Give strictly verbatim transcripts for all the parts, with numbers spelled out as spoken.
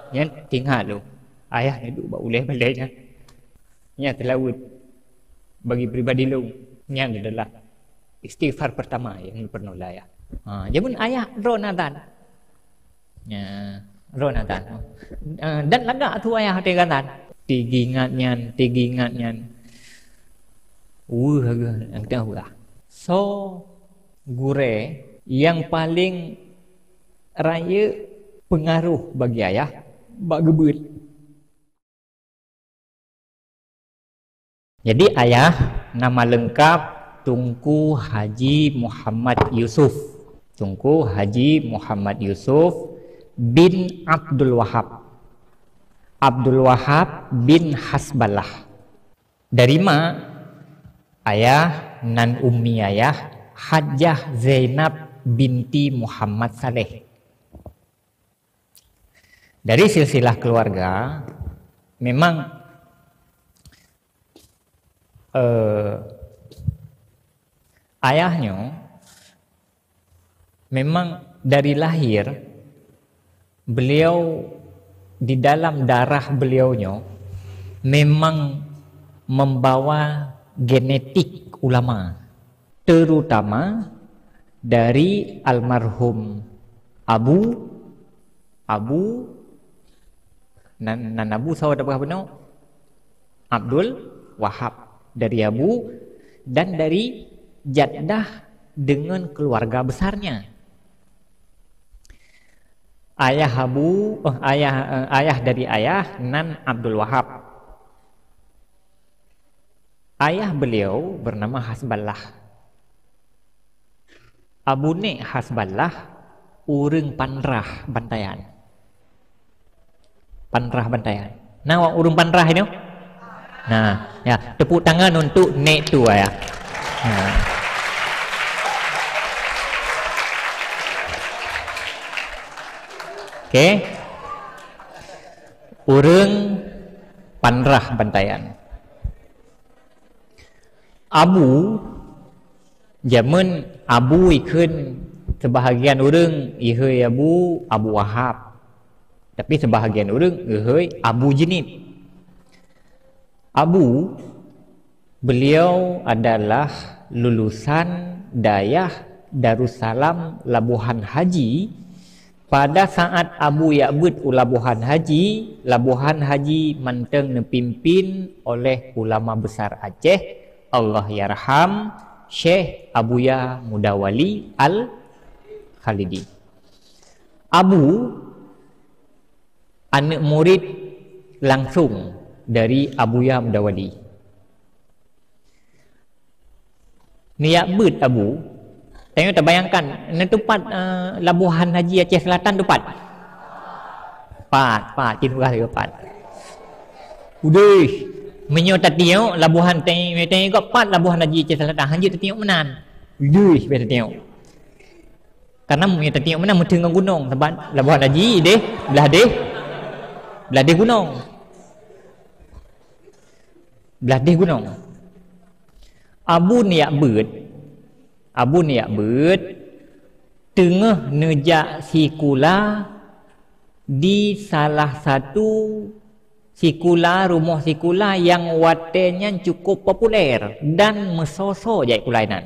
Nyan teuingat lôn, ayah nyan duek bak ulèe balèe nyan. Nyan seulaweuet bagi pribadi lôn. Nyan adalah istighfar pertama nyang peureulèe lé ayah. Ha, jameun ayah droeneuh azan. Ya, droeneuh azan. Eh, dan lagak su ayah watèe azan. Teuingat nyan, teuingat nyan. Weueh geuh nyang teuh weueh. Soe gurèe nyang paleng rayeuk peungaroh bagi ayah bak geubeuet? Jadi ayah nama lengkap Teungku Haji Muhammad Yusuf. Teungku Haji Muhammad Yusuf bin Abdul Wahab. Abdul Wahab bin Hasballah. Dari ma ayah nan ummi ayah, Hajjah Zainab binti Muhammad Saleh. Dari silsilah keluarga, memang, eh, ayah nyoe memang dari lahir, beliau, di dalam darah beliau nyoe memang membawa genetik ulama, terutama dari almarhum Abu, Abu, nan, nan Abu saboh tapeugah bunoe, Abdul Wahab, dari Abu dan dari jaddah dengan keluarga besarnya. Ayah Abu, eh, ayah, eh, ayah dari ayah nan Abdul Wahab. Ayah beliau bernama Hasballah. Abu Nek Hasballah ureuëng Panrah Bantayan. Panrah Bantayan. Na awak ureuëng Panrah nyoe? Nah, ya, tepuk tangan untuk Nek tu, ya. Nah. Okey. Ureuëng Panrah Bantayan. Abu, jameun Abu ikheun, sebahagian ureuëng ihôi Abu, Abu Wahab. Tapi sebahagian ureuëng ihôi Abu Jeunib. Abu, beliau adalah lulusan Dayah Darussalam Labuhan Haji. Pada saat Abu jak beuet u Labuhan Haji, Labuhan Haji mantong neupimpin oleh ulama besar Aceh, Allahyarham, Syekh Abuya Mudawali Al-Khalidi. Abu aneuëk murit langsong dari Abuya Mudawali. Neujak beuet Abu, tanyoe tabayangkan, na teupat, eh, Labuhan Haji Aceh Selatan teupat? Pat, pat, cit peugah lé pat. Udeh, meunyoe tatiok Labuhan teng-, teng-, pat Labuhan Haji Aceh Selatan, hanjeuet tatiok meunan. Udeh, biasa tatiok. Karena meunyoe tatiok meunan meuteun ngon gunong, sabab Labuhan Haji ideh, blah deh, blah deh gunong. Blah deh gunong. Abu neujak beuet, Abu neujak beuet, teungoh neujak sikula di salah satu sikula, rumoh sikula nyang watée nyan cukup populer dan meusoe-soe jak sikula inan.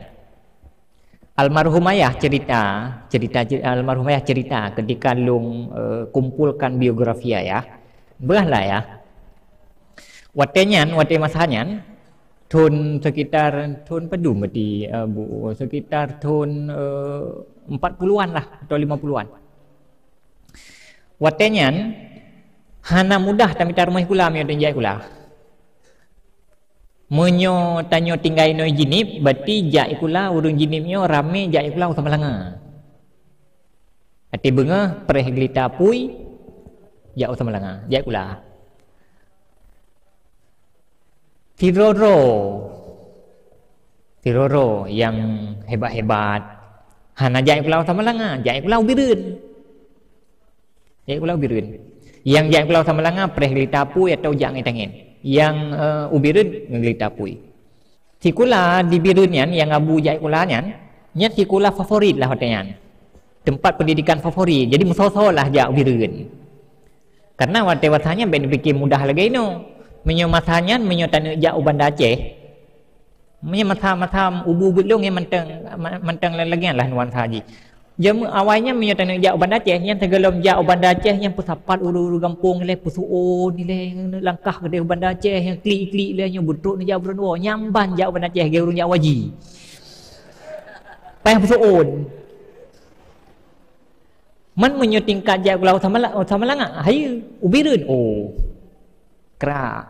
Almarhum ayah cerita, cerita, almarhum ayah cerita ketika lôn, eh, kumpulkan biografi ayah. Beulah lah ya. Watée nyan, watée masa nyan, thon sekitar, thon padum berarti, eh, Bu, sekitar thon, eh, empat puluhan lah atau lima puluhan. Watée nyan, hana mudah tamita rumoh sikula meunyoe jak sikula. Meunyoe tanyoe tinggai inoe Jeunieb, berarti jak sikula ureuëng Jeunieb nyoe ramé jak sikula u Samalanga. Até beungoh preh geulita apui, jak u Samalanga, jak sikula. Sidroe-droe, sidroe-droe nyang hebat-hebat, hana jak sikula u Samalanga, jak sikula u Bireuen. Jak sikula u Bireuen. Nyang jak sikula u Samalanga preh geulita apui atau jak ngon tangen. Nyang, eh, u Bireuen ngon geulita apui. Sikula di Bireuen nyan, nyang Abu jak sikula nyan, nyan sikula favorit lah watée nyan. Tempat pendidikan favorit. Jadi meusoe-soe lah jak u Bireuen. Karena watée-watée nyan bék neupike mudah lagée inoe. Meunyoe masa nyan, meunyoe taneuk jak u Banda Aceh, meunyoe masa-masa ubu beuet lôn nyan mantong, ma-, mantong lagée nyan lah nuansa jih. Jameun awai nyan meunyoe taneuk jak u Banda Aceh, nyan sigohlom jak u Banda Aceh nyan peusapat ureuëng-ureuëng gampông ilée, peusuôn ilée, langkah keudeh u Banda Aceh nyan klik-klik ilée nyoe beutrok neujak buleuen woe, nyan ban jak u Banda Aceh lagée ureuëng jak haji. Payah peusuôn. Man meunyoe tingkat jak u Laôt Samalanga, hayeue, u Bireuen, oh, krak.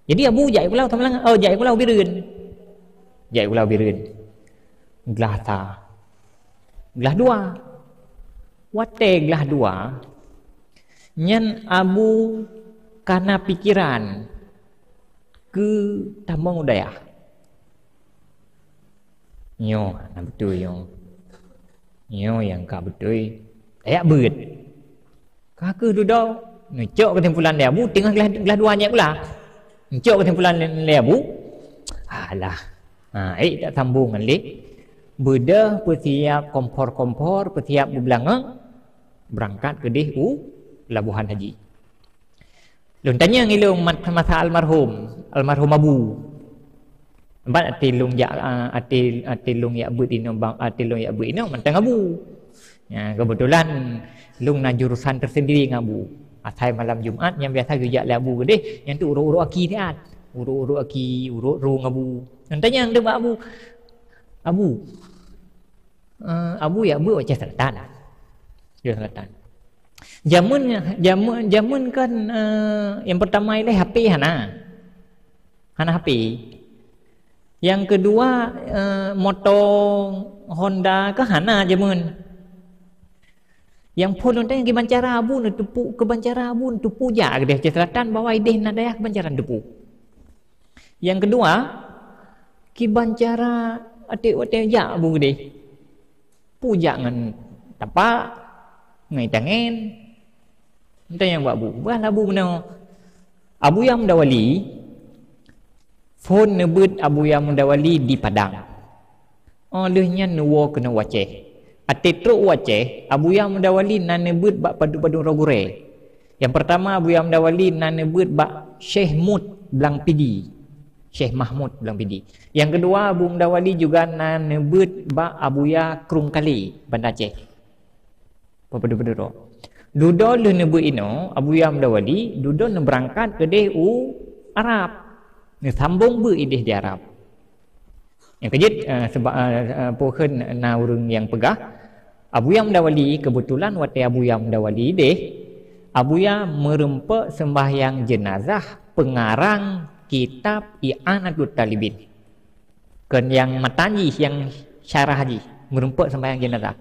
Jadi Abu jak u Laôt Samalanga, oh, jak u Laôt Bireuen. Jak u Laôt Bireuen. Glah sa. Glah dua. Watée glah dua, nyan Abu kana pikeran keu tamong u dayah. Nyoe hana beutôi nyoe. Nyoe nyang ka beutôi. Tajak beuet. Ka kheueh dudoe, neucok keusimpulan lé Abu, teungoh glah, glah dua nyan pula. Neucok keusimpulan lé Abu. Alah. Ha, ék tak sambong ngon lé. Beudôh peusiab kompor-kompor, peusiab beubeulangöng, beurangkat keudeh u pelabuhan haji. Lôn tanyong ilôn mat-, masa almarhum, almarhum Abu. Ban até lôn jak, a, até, até lôn jak beuet inoe, bang, até lôn jak beuet inoe mantong Abu. Ya, keubeutulan lôn na jurusan teusendiri ngon Abu. Asai malam Jumat nyang biasa geujak lé Abu keudeh, nyan tu urok-urok aki siat. Urok-urok aki, urok rhueng Abu. Lôn tanyong teuk bak Abu, "Abu, eh, Abu jak beuet u Aceh Selatan?" Aceh Selatan. Jameun, jameun, jameun kan, eh, nyang peurtama ilée H P hana. Hana H P. Nyang keudua, eh, moto Honda ka hana jameun. Nyang phon lôn tanyong kiban cara Abu neuteupeue, kiban cara Abu neuteupeue jak keudeh Aceh Selatan, bahwa ideh na dayah kiban cara neuteupeue. Nyang keudua, kiban cara até watée jak Abu keudeh. Peue jak ngon tapak, ngon itangen. Lôn tanyong bak Abu, bah lé Abu meunoe. Abuya Muda Wali, phon neubeuet Abuya Muda Wali di Padang. Óh lheueh nyan neuwoe keunoe u Aceh. Até trok u Aceh, Abuya Muda Wali na neubeuet bak padum-padum droe gurée. Nyang peurtama, Abuya Muda Wali na neubeuet bak Syekh Mut Blang Pidie. Syekh Mahmud Blang Pidie. Nyang keudua, Abu Muda Wali juga na neubeuet bak Abuya Krueng Kalé, Banda Aceh. Padum-padum droe. Dudoe lheueh neubeuet inoe, Abuya Muda Wali, dudoe neubeurangkat keudeh u Arab. Neusambong beuet ideh di Arab. Nyang keujeuet, eh, seuba-, eh, eh, peue kheun na ureuëng nyang peugah, Abuya Muda Wali, keubeutulan watée Abuya Muda Wali ideh, Abuya meurumpok seumbahyang jeunazah peungarang kitab I'anatut Talibin. Kon nyang matan jih, nyang syarah jih, meurumpok seumbahyang jeunazah.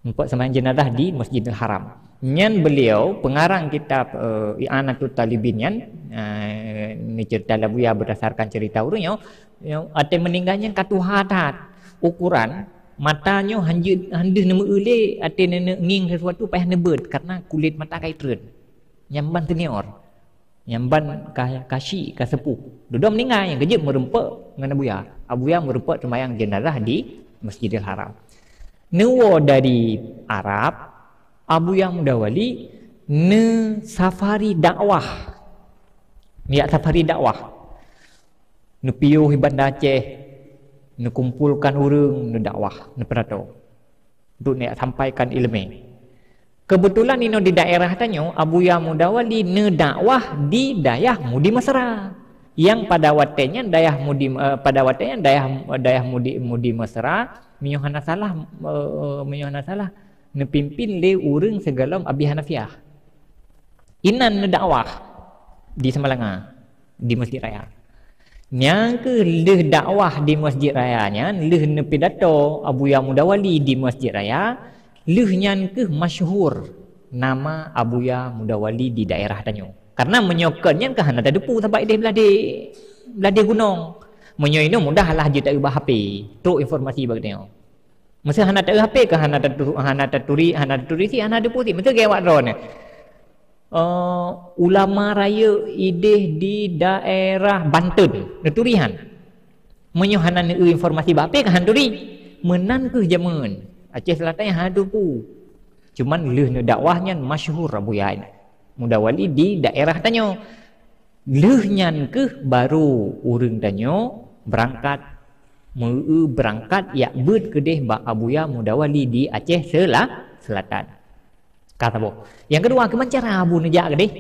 Meurumpok seumbahyang jeunazah di Masjidil Haram. Nyan beliau peungarang kitab, eh, I'anatut Talibin nyan, eh, neuceurita lé Abuya beurdasarkan ceurita ureuëng nyoe, nyoe, watée meuninggai nyan ka tuha that. Ukuran mata nyoe hanjeuet, han deuh neumeu-eu lé, watée neuneuk ngieng sesuatu payah neubeuet karena kulét mata ka itreun. Nyan ban senior. Nyan ban ka, ka syik, ka seupôh. Dudoe meuninggai, nyang keujeuet meurumpok ngon Abuya. Abuya meurumpok seumbahyang jeunazah di Masjidil Haram. Neuwoe dari Arab, Abuya Muda Wali neusafari dakwah. Neujak safari dakwah. Neupiôh i Banda Aceh, neukumpolkan ureuëng, neudakwah, neupidato. Untuk neujak sampaikan iéleumé. Keubeutulan inoe di daerah tanyoe, Abuya Muda Wali neudakwah di dayah Mudi Mesra. Nyang pada watée nyan dayah Mudi, eh, pada watée nyan dayah, dayah Mudi, Mudi Mesra, meunyoe hana salah, eh, meunyoe hana salah, neupimpin lé ureuëng sigohlom Abi Hanafiah. Inan neudakwah di Samalanga, di Masjid Raya. Nyang kheueh lheueh dakwah di Masjid Raya nyan, lheueh neupidato Abuya Muda Wali di Masjid Raya, lheueh nyan kheueh masyhur nama Abuya Muda Wali di daerah tanyoe. Karena meunyoe kon nyan ka hana tateupeue sabab ideh blah deh, blah deh gunong. Meunyoe inoe mudah lah jeuet taeu bak H P, trok informasi bak geutanyoe. Meuseu hana taeu H P ka hana tatu-, hana taturi, hana taturi si, hana tateupeue si. Meuseu geuwat droeneuh. Eh, ulama rayeuk ideh di daerah Banten, neuturi han? Meunyoe hana neueu informasi bak H P ka han turi. Meunan kheueh jameun. Aceh Selatan nyang hana teupeue. Cuman lheueh neudakwah nyan masyhur Abuya Mudawali di daerah tanyoe. Lheueh nyan keuh baru ureuëng tanyoe beurangkat meu beurangkat jak beuet keudeh bak Abuya Mudawali di Aceh Sela-, Selatan. Ka saboh. Nyang keudua, keumancara Abu neujak keudeh?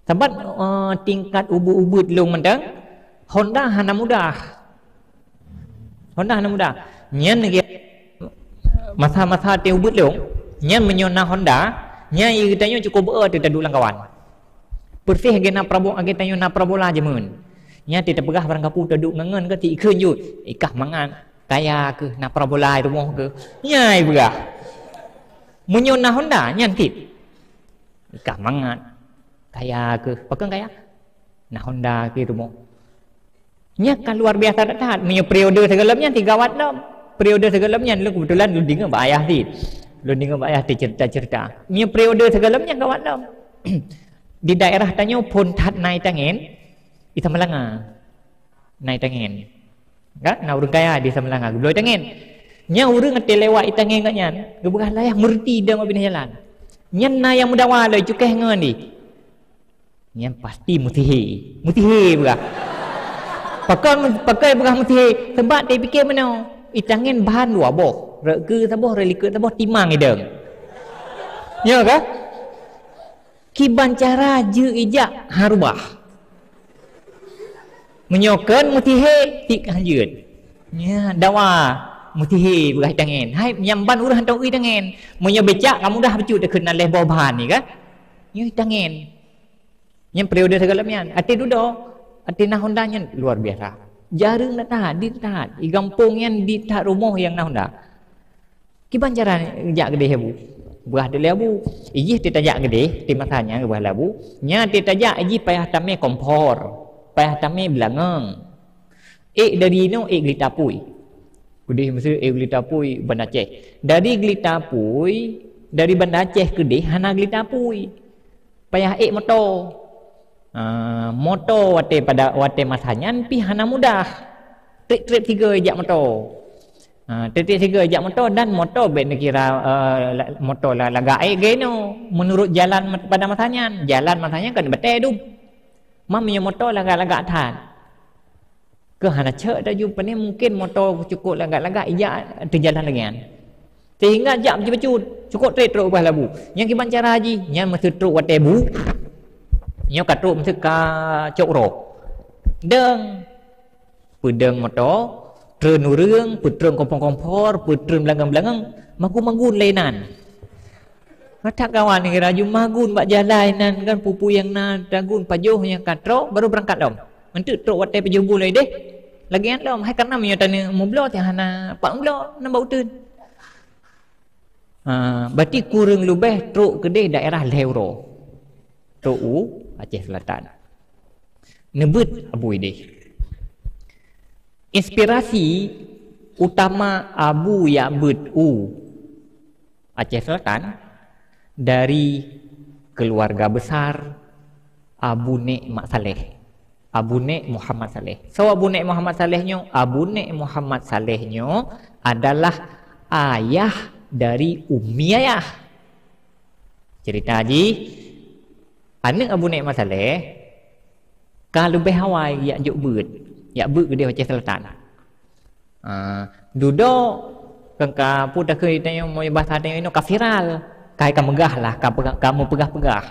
Sabab, eh, tingkat ubeuet-ubeuet lôn mantong, Honda hana mudah. Honda hana mudah. Nyan lagi masa-masa teuh ubeuet lôn, nyan meunyoe na Honda, nyan geutanyoe cukup beu teuh taduek lam kawan. Persis lagée na parabo-, lagée tanyoe na parabola jameun. Nyan teuh tapeugah barang kapu taduek ngon-ngon ka ti ikheun jeuet. Ikah mangat, kaya keuh, na parabola di rumoh keuh. Nyan peugah. Meunyoe na Honda, nyan cit. Ikah mangat, kaya keuh. Pakon kaya? Na Honda keuh di rumoh. Nyan ka luar biasa that-that. Meunyoe periode sigohlom nyan, tiga watt lom. Periode sigohlom nyan, lôn keubeutulan lôn deungoe bak ayah cit. Lôn deungoe bak ayah teuh cerita-cerita. Meunyoe periode sigohlom nyan, gawat lom. Di daerah tanyoe phon that na itangen, Isa Malanga. Na itangen. Kan? Na ureuëng kaya di Isa Malanga, geubloe itangen. Nyan ureuëng até lewat itangen gobnyan, geupeugah layah meureuti dong ubé jalan. Nyan na nyang meudawa lé, cukéh ngon di. Nyan pasti meusihe. Meusihe peugah. Pakon, pakon peugah meusihe? Sebab dia pikir meunoe, itangen bahan dua boh. Rot keu saboh, rot likot saboh, timang idong. Ya kah? Kiban cara jeuet ijak harubah. Meunyoe kon meusihe, tik hanjeut. Nya, dawa meusihe peugah itangen. Hai, nyang ban ureuëng hantom ui tangen. Meunyoe becak, ka mudah bacut takheun na lhée boh bahan ni kan? Nyoe itangen. Nyang periode sigohlom nyan, até dudoe, até na Honda nyan luar biasa. Jareueng that-that, di that-that. Di gampông nyan di that rumoh nyang na Honda. Kiban cara jak keudeh Abu? Beurah lé Abu. Ijih teuh tajak keudeh, di masa nyan beurah lé Abu. Nyan teuh tajak ijih payah tamé kompor, payah tamé beulangong. Ék dari inoe ék geulita apui. Keudeh meuseu ék geulita apui Banda Aceh. Dari geulita apui, dari Banda Aceh keudeh hana geulita apui. Payah ék moto. Ah, moto watée pada, watée masa nyan pih hana mudah. Treb-treb sigoe jak moto. Ah, treb-treb sigoe jak moto dan moto bék neukira, eh, la-, moto la-, lagak ék geuno. Meunurot jalan mat-, pada masa nyan, jalan masa nyan kan batée dum. Mam nyoe moto lagak-lagak that. Keu hana cok laju, pane mungken moto cukop lagak-lagak ijak teujalan lagée nyan. Sehingga jak bacut-bacut, cukop treb trok ubah labu. Nyang kiban cara jih, nyan meuseu trok watée bu. Nyoe ka trok meuseu ka cok uroe. Dong. Peudong moto, treun ureuëng, peutreun kompor-kompor, peutreun beulangong-beulangong, magun-magun lé nan. Matak kawan ni raju magun bak jalan nan kan, pupu nyang na tagun pajoh nyang ka trok baru beurangkat lom. Eunteuk trok watée pajoh buleuen deh. Lagée nyan lom, hai karna meunyoe taneuk meubloe teuh hana pat meubloe, nyan bak uteuen. Ha, berarti kureueng leubeh trok keudeh daerah lhée uroe. Trok u Aceh Selatan. Neubeuet Abu ideh. Inspirasi utama Abu jak beuet u Aceh Selatan dari keuluwarga besar Abu Nek Mak Saleh. Abu Nek Muhammad Saleh. Soe Abu Nek Muhammad Saleh nyoe? Abu Nek Muhammad Saleh nyoe adalah ayah dari Ummi Ayah. Cerita jih, aneuëk Abu Nek Mak Saleh ka leubeh awai jak jok beuet, jak beuet keudeh Aceh Selatan. Ah, dudoe kan ka peue takheun tanyoe, meunyoe basa tanyoe inoe ka viral, ka, ka meugah lah, ka peuga-, ka meupeugah-peugah.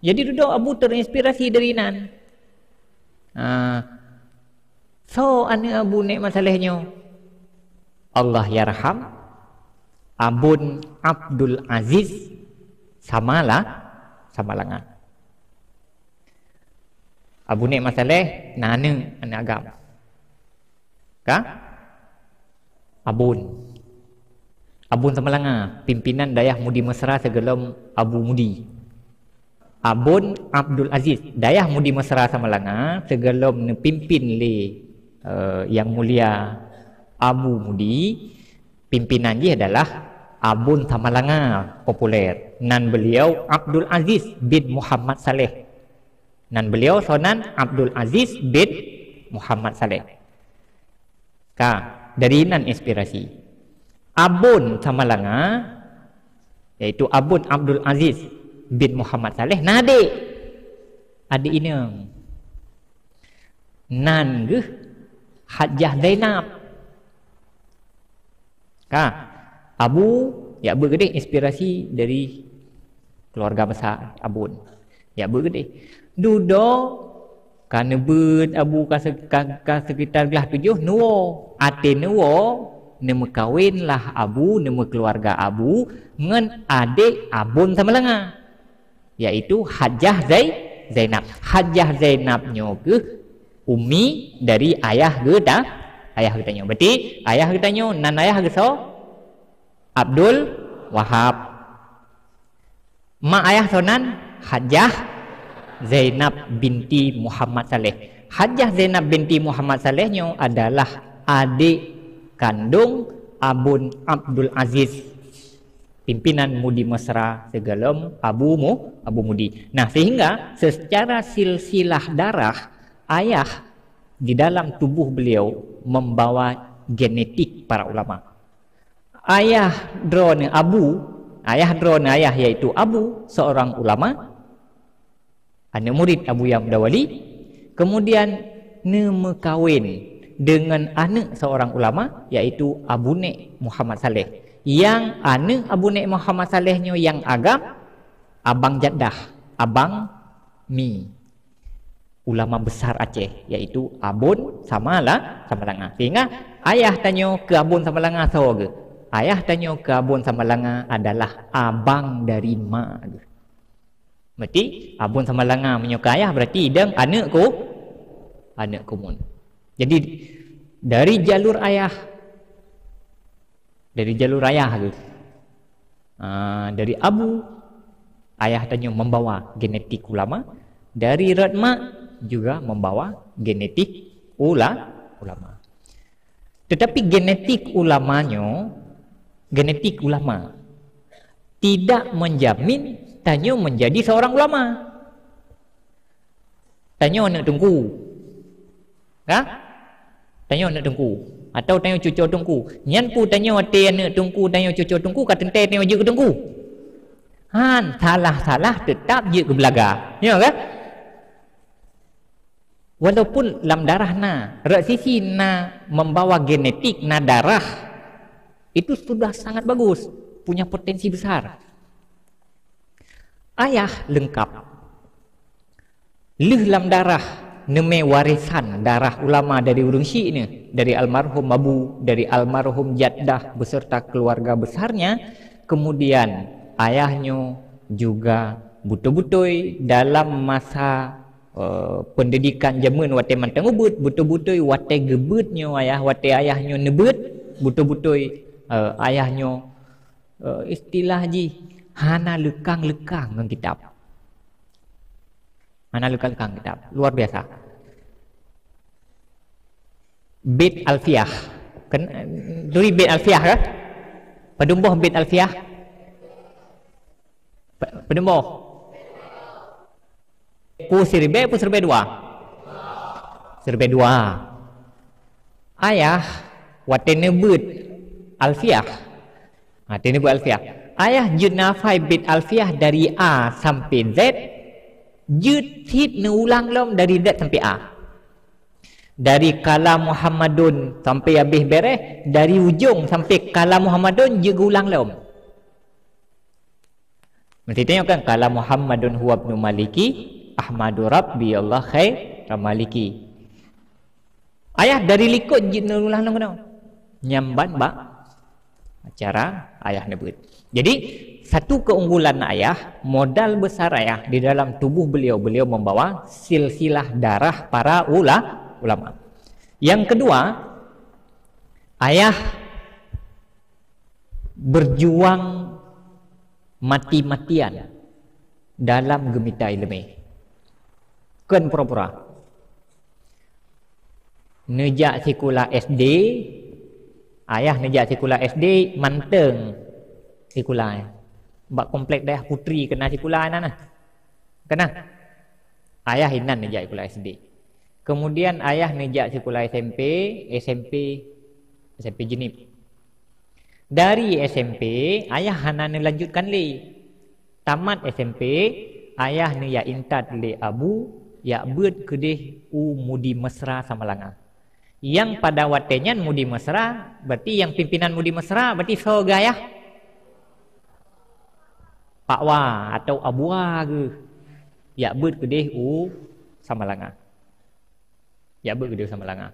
Jadi dudoe Abu terinspirasi dari nan. Ah, soe aneuëk Abu Nek Mak Saleh nyoe? Allahyarham Abon Abdul Aziz Samala, Samalanga. Abu Nek Mak Saleh na aneuëk, aneuëk agam. Ka? Abon. Abon Samalanga, pimpinan Dayah Mudi Mesra sigohlom Abu Mudi. Abon Abdul Aziz, Dayah Mudi Mesra Samalanga sigohlom neupimpin lé, eh, Yang Mulia Abu Mudi, pimpinan jih adalah Abon Samalanga populer. Nan beliau Abdul Aziz bin Muhammad Saleh. Nan beliau soe nan Abdul Aziz bin Muhammad Saleh. Ka, dari nan inspirasi. Abon Samalanga yaitu Abon Abdul Aziz bin Muhammad Saleh, na adek. Adek inong. Nan geuh Hajjah Zainab. Ka, Abu, jak beuet keudeh inspirasi dari keluarga besar Abon. Jak beuet keudeh. Dudoe ka neubeuet Abu ka se-, ka, ka sekitar glah tujoh, neuwoe. Até neuwoe, neumeukawenlah Abu, neumeukeuluarga Abu ngon adek Abon Samalanga, yaitu Hajjah Zai-, Zainab. Hajjah Zainab nyoe keuh umi dari ayah geuta-, ayah geutanyoe. Berarti ayah geutanyoe nan ayah geusoe Abdul Wahab. Mak ayah soe nan? Hajjah Zainab binti Muhammad Saleh. Hajjah Zainab binti Muhammad Saleh nyoe adalah adek kandong Abon Abdul Aziz, pimpinan Mudi Mesra sigohlom Abu Mu-, Abu Mudi. Nah, sehingga secara silsilah darah, ayah di dalam tubuh beliau membawa genetik para ulama. Ayah droeneuh Abu, ayah droeneuh ayah yaitu Abu, seorang ulama, aneuk murid Abu Yam Dawali, kemudian neumeukawen deungon aneuk seorang ulama, yaitu Abu Nek Muhammad Saleh. Nyang aneuk Abu Nek Muhammad Saleh nyoe nyang agam Abang Jaddah, Abang Mi, ulama besar Aceh, yaitu Abon Samala-, Samalanga. Sehingga ayah tanyoe keu Abon Samalanga soe geuh? Ayah tanyoe keu Abon Samalanga adalah abang dari mak geuh. Berarti Abon Samalanga meunyoe keu ayah, berarti idong aneuk ku-, aneuk kumuen. Jadi dari jalur ayah, dari jalur ayah geuh. Ah, dari abu, ayah tanyoe membawa genetik ulama, dari rot mak juga membawa genetik ula-, ulama. Tetapi genetik ulama nyoe, genetik ulama tidak menjamin tanyoe menjadi seorang ulama. Tanyoe aneuk teungku. Ka? Tanyoe aneuk teungku. Atau tanyoe cucoe teungku. Nyan peue tanyoe até aneuk teungku, tanyoe cucoe teungku, ka teuntée tanyoe jeuet keu teungku? Han, salah-salah teutap jeuet keu beulaga. Ya ka? Walaupun lam darah na, rot sisi na membawa genetik, na darah, itu sudah sangat bagus, punya potensi besar. Ayah leungkap. Lheueh lam darah neumé warésan darah ulama dari ureuëng syik nyoe, dari almarhum abu, dari almarhum jaddah beserta keluarga besarnya, kemudian ayah nyoe juga beutôi-beutôi dalam masa, eh, pendidikan jameun watée mantong ubeuet, beutôi-beutôi watée geubeuet nyoe ayah, watée ayah nyoe neubeuet, beutôi-beutôi, eh, ayah nyoe, eh, istilah jih hana leukang-leukang ngon kitab. Hana leukang-leukang kitab. Luar biasa. Bait Alfiah. Ken-, turi bait Alfiah ka? Padum boh bait Alfiah? Pa-, padum boh? Peue siribée, peue siribée dua? Siribée dua. Ayah, watée neubeuet Alfiah. Ha, watée neubeuet Alfiah. Ayah jeuet neuhafai bait Alfiah dari A sampai Z, jeuet cit neuulang lom dari Z sampai A. Dari qala Muhammadun sampai habéh bèrèh, dari ujong sampai qala Muhammadun jeuet geuulang lom. Meusti tanyoe kan, "Qala Muhammadun huwa ibnu Maliki, Ahmadu Rabbi Allah khaira Maliki." Ayah dari likot jeuet neuulang lom keunoe. Nyang ban bak acara ayah neubeuet. Jadi, satu keunggulan ayah, modal besar ayah di dalam tubuh beliau, beliau membawa silsilah darah para ula-, ulama. Yang kedua, ayah berjuang mati-matian dalam geumita iéleumé. Kon pura-pura. Neujak sikula S D, ayah neujak sikula S D mantong sikula. Bak komplek Dayah Putri keunan sikula nyan na. Keunan. Ayah inan neujak sikula S D. Kemudian ayah neujak sikula S M P, S M P, S M P Jeunieb. Dari S M P, ayah hana neulanjutkan lé. Tamat S M P, ayah neujak intat lé abu, jak beuet keudeh u Mudi Mesra Samalanga. Nyang pada watée nyan Mudi Mesra, berarti nyang pimpinan Mudi Mesra, berarti soe geuh ayah? Pak Wa atau Abu Wa geuh. Jak beuet keudeh u Samalanga. Jak beuet keudeh u Samalanga.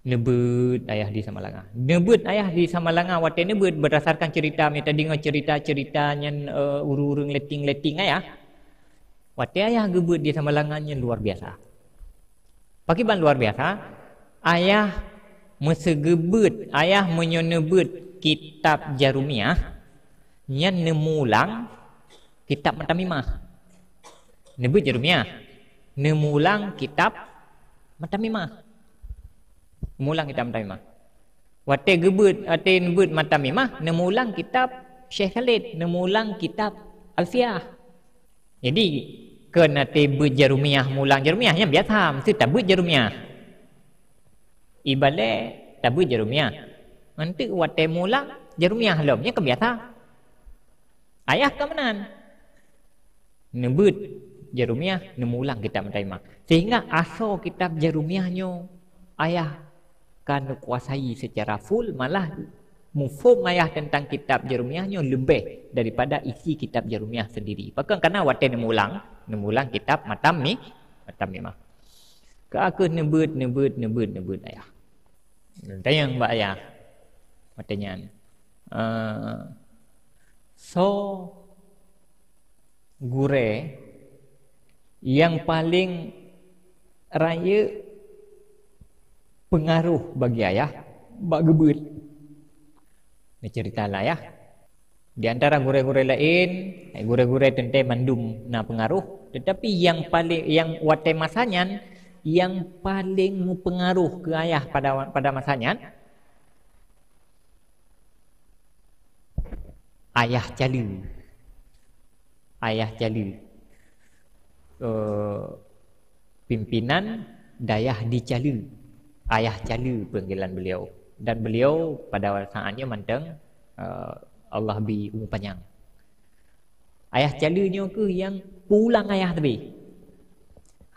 Neubeuet ayah di Samalanga. Neubeuet ayah di Samalanga, watée neubeuet, berdasarkan cerita, mita deungoe cerita-cerita nyan, eh, ureuëng-ureuëng letting-letting ayah. Watée ayah geubeuet di Samalanga nyan luar biasa. Pakriban luar biasa, ayah meuseugeubeuet, ayah meunyoe neubeuet kitab Jarumiah, nyan neumulang kitab Matamimah. Neubeuet Jarumiah, neumulang kitab Matamimah. Mulang kitab Matamimah. Watée geubeuet, watée neubeuet Matamimah, neumulang kitab Syekh Khalid, neumulang kitab Alfiah. Jadi, keu na teuh beuet Jarumiah, mulang Jarumiah, nyan biasa, meusti tabeuet Jarumiah. Ibadat tabeuet Jarumiah. Nanti watée mulang Jarumiah lom, nyan ka biasa. Ayah ka meunan. Neubeuet Jarumiah, neumulang kitab Matamimah. Sehingga asoe kitab Jarumiah nyoe ayah ka neukuasai secara full, malah muphom ayah teuntang kitab Jarumiah nyoe leubeh daripada isi kitab Jarumiah sendiri. Pakon? Karena watée neumulang, neumulang kitab Matami-, Matamimah. Ka kheueh neubeuet, neubeuet, neubeuet, neubeuet ayah. Tanyong bak ayah. Watée nyan, eh, soe gurée nyang paleng rayeuk peungaroh bagi ayah bak geubeuet? Neuceurita lé ayah. Di antara gurée-gurée laén, gurée-gurée teuntée mandum na peungaroh, tetapi nyang paleng, nyang watée masa nyan, nyang paleng meupeungaroh keu ayah pada, pada masa nyan, Ayah Caleue. Ayah Caleue, eh, pimpinan dayah di Caleue. Ayah Caleue panggilan beliau. Dan beliau pada saat nyoe mantong, eh, Allah bi umu panyang. Ayah Caleue nyoe kheueh nyang pulang ayah teubi.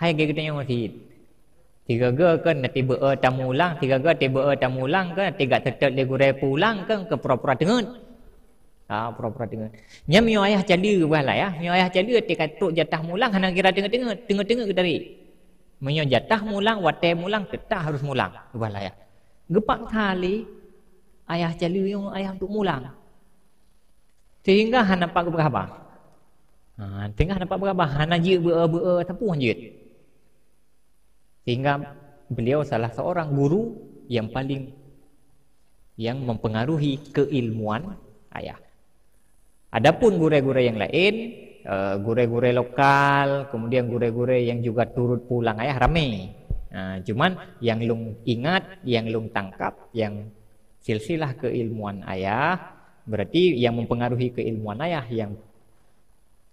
Hai geutanyoe masjid. Sigoe-goe kan na tibeu tamulang, sigoe-goe tibeu tamulang kan, tiga tetet lé gurée pulang kan, ke pura-pura teungeut. Ha, pura-pura teungeut. Nyan meunyoe Ayah Caleue bah lah ya. Meunyoe Ayah Caleue tika trok jatah mulang hana kira teungeut-teungeut, teungeut-teungeut geutarék. Meunyoe jatah mulang, watée mulang, teutap harus mulang. Bah lah ya. Geupaksa lé Ayah Caleue nyoe ayah untuk mulang. Sehingga hana pat geupeuhaba. Ha, sehingga hana pat geupeuhaba, hana jeuet beu-, beu-, sapeue jeuet. Sehingga beliau salah seorang guru yang paling, yang mempengaruhi keilmuan ayah. Adapun gurée-gurée yang lain, eh, gurée-gurée lokal, kemudian gurée-gurée yang juga turut pulang ayah ramé. Eh, cuman yang lôn ingat, yang lôn tangkap, yang silsilah keilmuan ayah, berarti yang mempengaruhi keilmuan ayah yang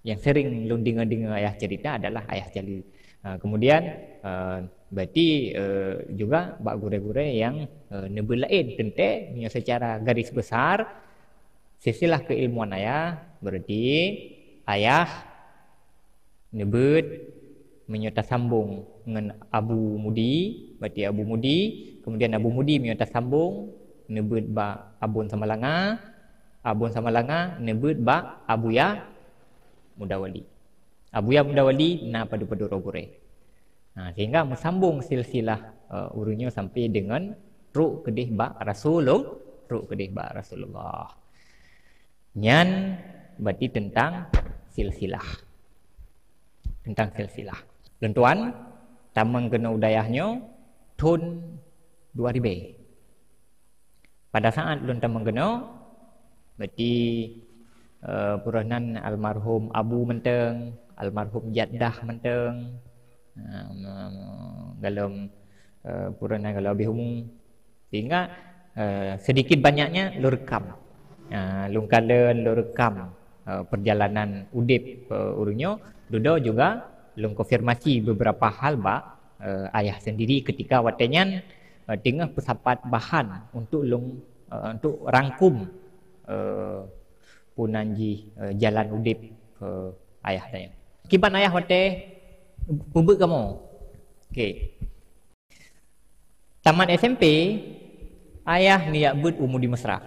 yang sering lôn deungoe-deungoe ayah cerita adalah Ayah Caleue. Ha, kemudian, eh, berarti, eh, juga bak gurée-gurée nyang, eh, neubeuet laén teuntée, meunyoe secara garis besar, silsilah keilmuan ayah, berarti ayah neubeuet meunyoe tasambong ngon Abu Mudi, berarti Abu Mudi, kemudian Abu Mudi meunyoe tasambong neubeuet bak Abon Samalanga, Abon Samalanga neubeuet bak Abuya Mudawali. Abuya Mudawali na padub-padub droe gurée. Nah, sehingga meusambong silsilah, eh, ureuëng nyoe sampai deungon trok keudeh bak Rasulul-, trok keudeh bak Rasulullah. Nyan berarti tentang silsilah. Tentang silsilah. Lôn tuan, tamong keunoe u dayah nyoe thon dua ribée. Pada saat lôn tamong keunoe, berarti, eh, peuroh nan almarhum Abu mantong, almarhum Jaddah mantong, eh, galom, eh, peuroh nan galom Abi Humu. Sehingga, eh, sedikit banyaknya lôn rekam. Eh, lôn kalon, lôn rekam, eh, perjalanan udeb, eh, ureuëng nyoe. Dudoe juga lôn konfirmasi beberapa hal bak, eh, ayah sendiri ketika watée nyan, eh, teungoh peusapat bahan untuk lôn eh, untuk rangkum, eh, punan jih, eh, jalan udeb, eh, ayah tanyoe. Kiban ayah watée peubuet kamoe. Oke. Tamat S M P, ayah neujak beuet u Mudi Mesra.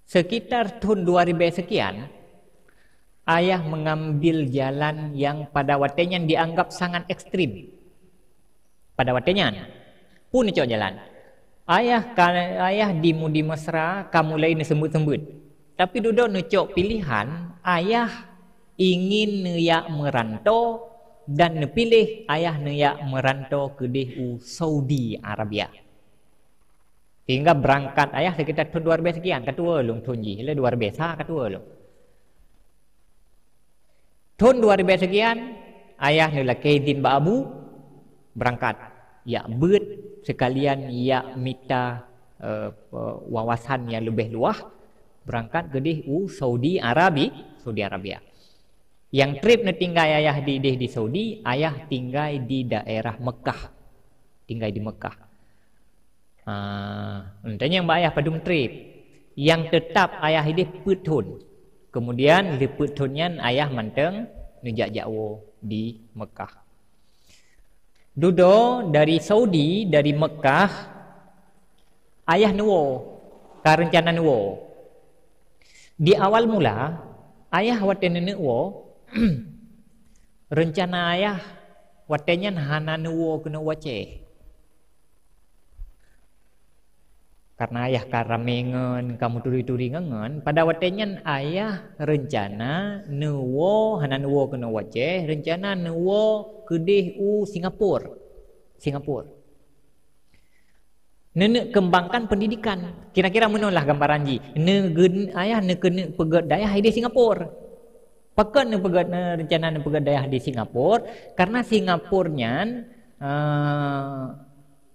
Sekitar thon dua ribée sekian, ayah mengambil jalan yang pada watée nyan dianggap sangat ekstrim. Pada watée nyan, peue neucok jalan. Ayah ka, ayah di Mudi Mesra ka mulai neuseumbeuet-seumbeuet. Tapi dudoe neucok pilihan, ayah ingin neujak meuranto dan neupiléh ayah neujak meuranto keudeh u Saudi Arabia. Sehingga berangkat ayah sekitar thon dua ribée sekian, ka tuwoe lôn thon jih, lé dua ribée sa ka tuwoe lôn. Thon dua ribée sekian, ayah neulakée idin bak abu, berangkat. Jak beuet sekalian jak mita, eh, wawasan nyang leubeh luwah, berangkat keudeh u Saudi Arabi-, Saudi Arabia. Nyang treb neutinggai ayah di, di, di Saudi, ayah tinggai di daerah Mekah. Tinggai di Mekah. Ah, entanyang bak ayah padum treb. Nyang teutap ayah ideh peuet thon. Kemudian lheueh peuet thon nyan ayah mantong neujak-jak woe di Mekah. Dudoe dari Saudi, dari Mekah, ayah neuwoe, ka reuncana neuwoe. Di awal mula, ayah watée neuneuk woe, reuncana ayah watée nyan hana neuwoe keunoe u Aceh. Karena ayah ka ramé ngon, ka meuturi-turi ngon, ngon, pada watée nyan ayah reuncana neuwoe, hana neuwoe keunoe u Aceh, reuncana neuwoe keudeh u Singapura. Singapura. Neuneuk kembangkan pendidikan. Kira-kira meunoe lah gambaran jih. Neugeun-, ayah neukeuneuk peugét dayah di Singapura. Pakon neupeugét, neu-, reuncana neupeugét dayah di Singapura? Karena Singapura nyan, eh,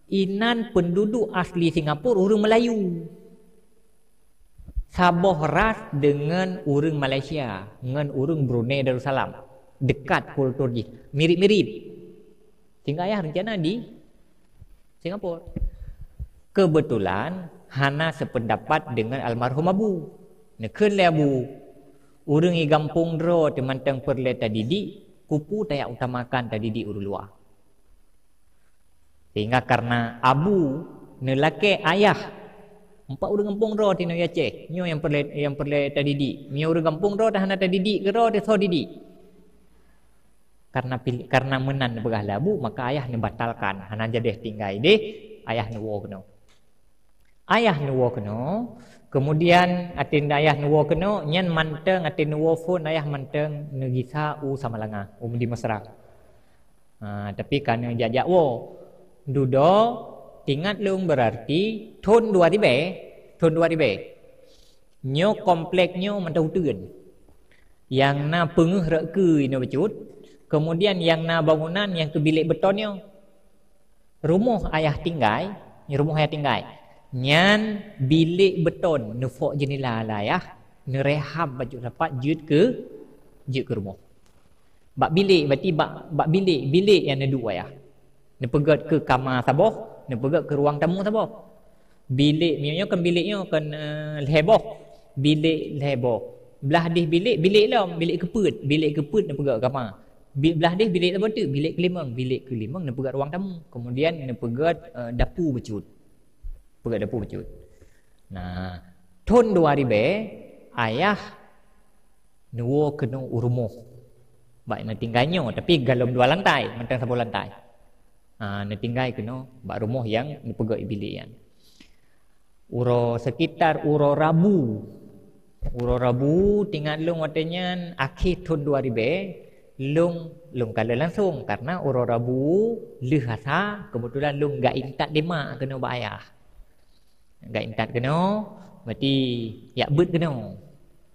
inan penduduk asli Singapura ureuëng Melayu. Saboh ras deungon ureuëng Malaysia, ngon ureuëng Brunei Darussalam. Dekat kultur jih, mirip-mirip. Sehingga ayah rencana di Singapura. Kebetulan hana sependapat dengan almarhum abu. Neukheun lé abu, ureuëng di gampông droe teuh mantong peureulée tadidik, keupeue tajak utamakan tadidik ureuëng luwa. Sehingga karena abu neulakée ayah, empat ureuëng gampông droe tinoe Aceh, nyoe nyang peureulée, nyang peureulée tadidik. Meunyoe ureuëng gampông droe teuh hana tadidik, keudroe teuh soe didik. Karena pil-, karena meunan neupeugah lé abu, maka ayah neubatalkan, hana jadeh tinggai deh, ayah neuwoe keunoe. Ayah neuwoe keunoe, kemudian atin ayah neuwoe keunoe, nyan mantong atin neuwoe phon ayah mantong neugisa u Samalanga, u di Mesra. Ha, tapi ka neujak-jak woe. Dudoe, tingat lôn berarti thon dua ribée, thon dua ribée. Nyoe komplek nyoe mantong uteuen. Nyang na peungeuh rot keue inoe bacut, kemudian nyang na bangunan nyang keu bilék beton nyoe. Rumoh ayah tinggai, rumoh ayah tinggai. Nyan bilék beton neufok jeunela lé ayah, neurehab bacut rapat jeuet keu, jeuet keu rumoh. Bak bilék, berarti bak, bak bilék, bilék nyang neuduek ayah. Neupeugét keu kama saboh, neupeugét keu ruang tamu saboh. Bilék, meunyoe kan bilék nyoe kan, eh, lhée boh. Bilék lhée boh. Blah deh bilék, bilék lom, bilék keupeuet, bilék keupeuet neupeugét kama. Bi-, blah deh bilék saboh teuk, bilék keulimong, bilék keulimong neupeugét ruang tamu. Kemudian neupeugét, eh, dapu bacut. Peugét dapu bacut. Nah, thon dua ribée, ayah neuwoe keunoe u rumoh. Bak neutinggai nyoe, tapi golom dua lantai, mantong saboh lantai. Ha, neutinggai keunoe bak rumoh nyang neupeugét bilék nyan. Uroe sekitar uroe Rabu. Uroe Rabu, tingat lôn watée nyan akhé thon dua ribée, lôn, lôn kalon langsong karena uroe Rabu lheueh asa kebetulan lôn gak intat lé mak keunoe bak ayah. Gak intat keunoe, berarti jak beuet keunoe.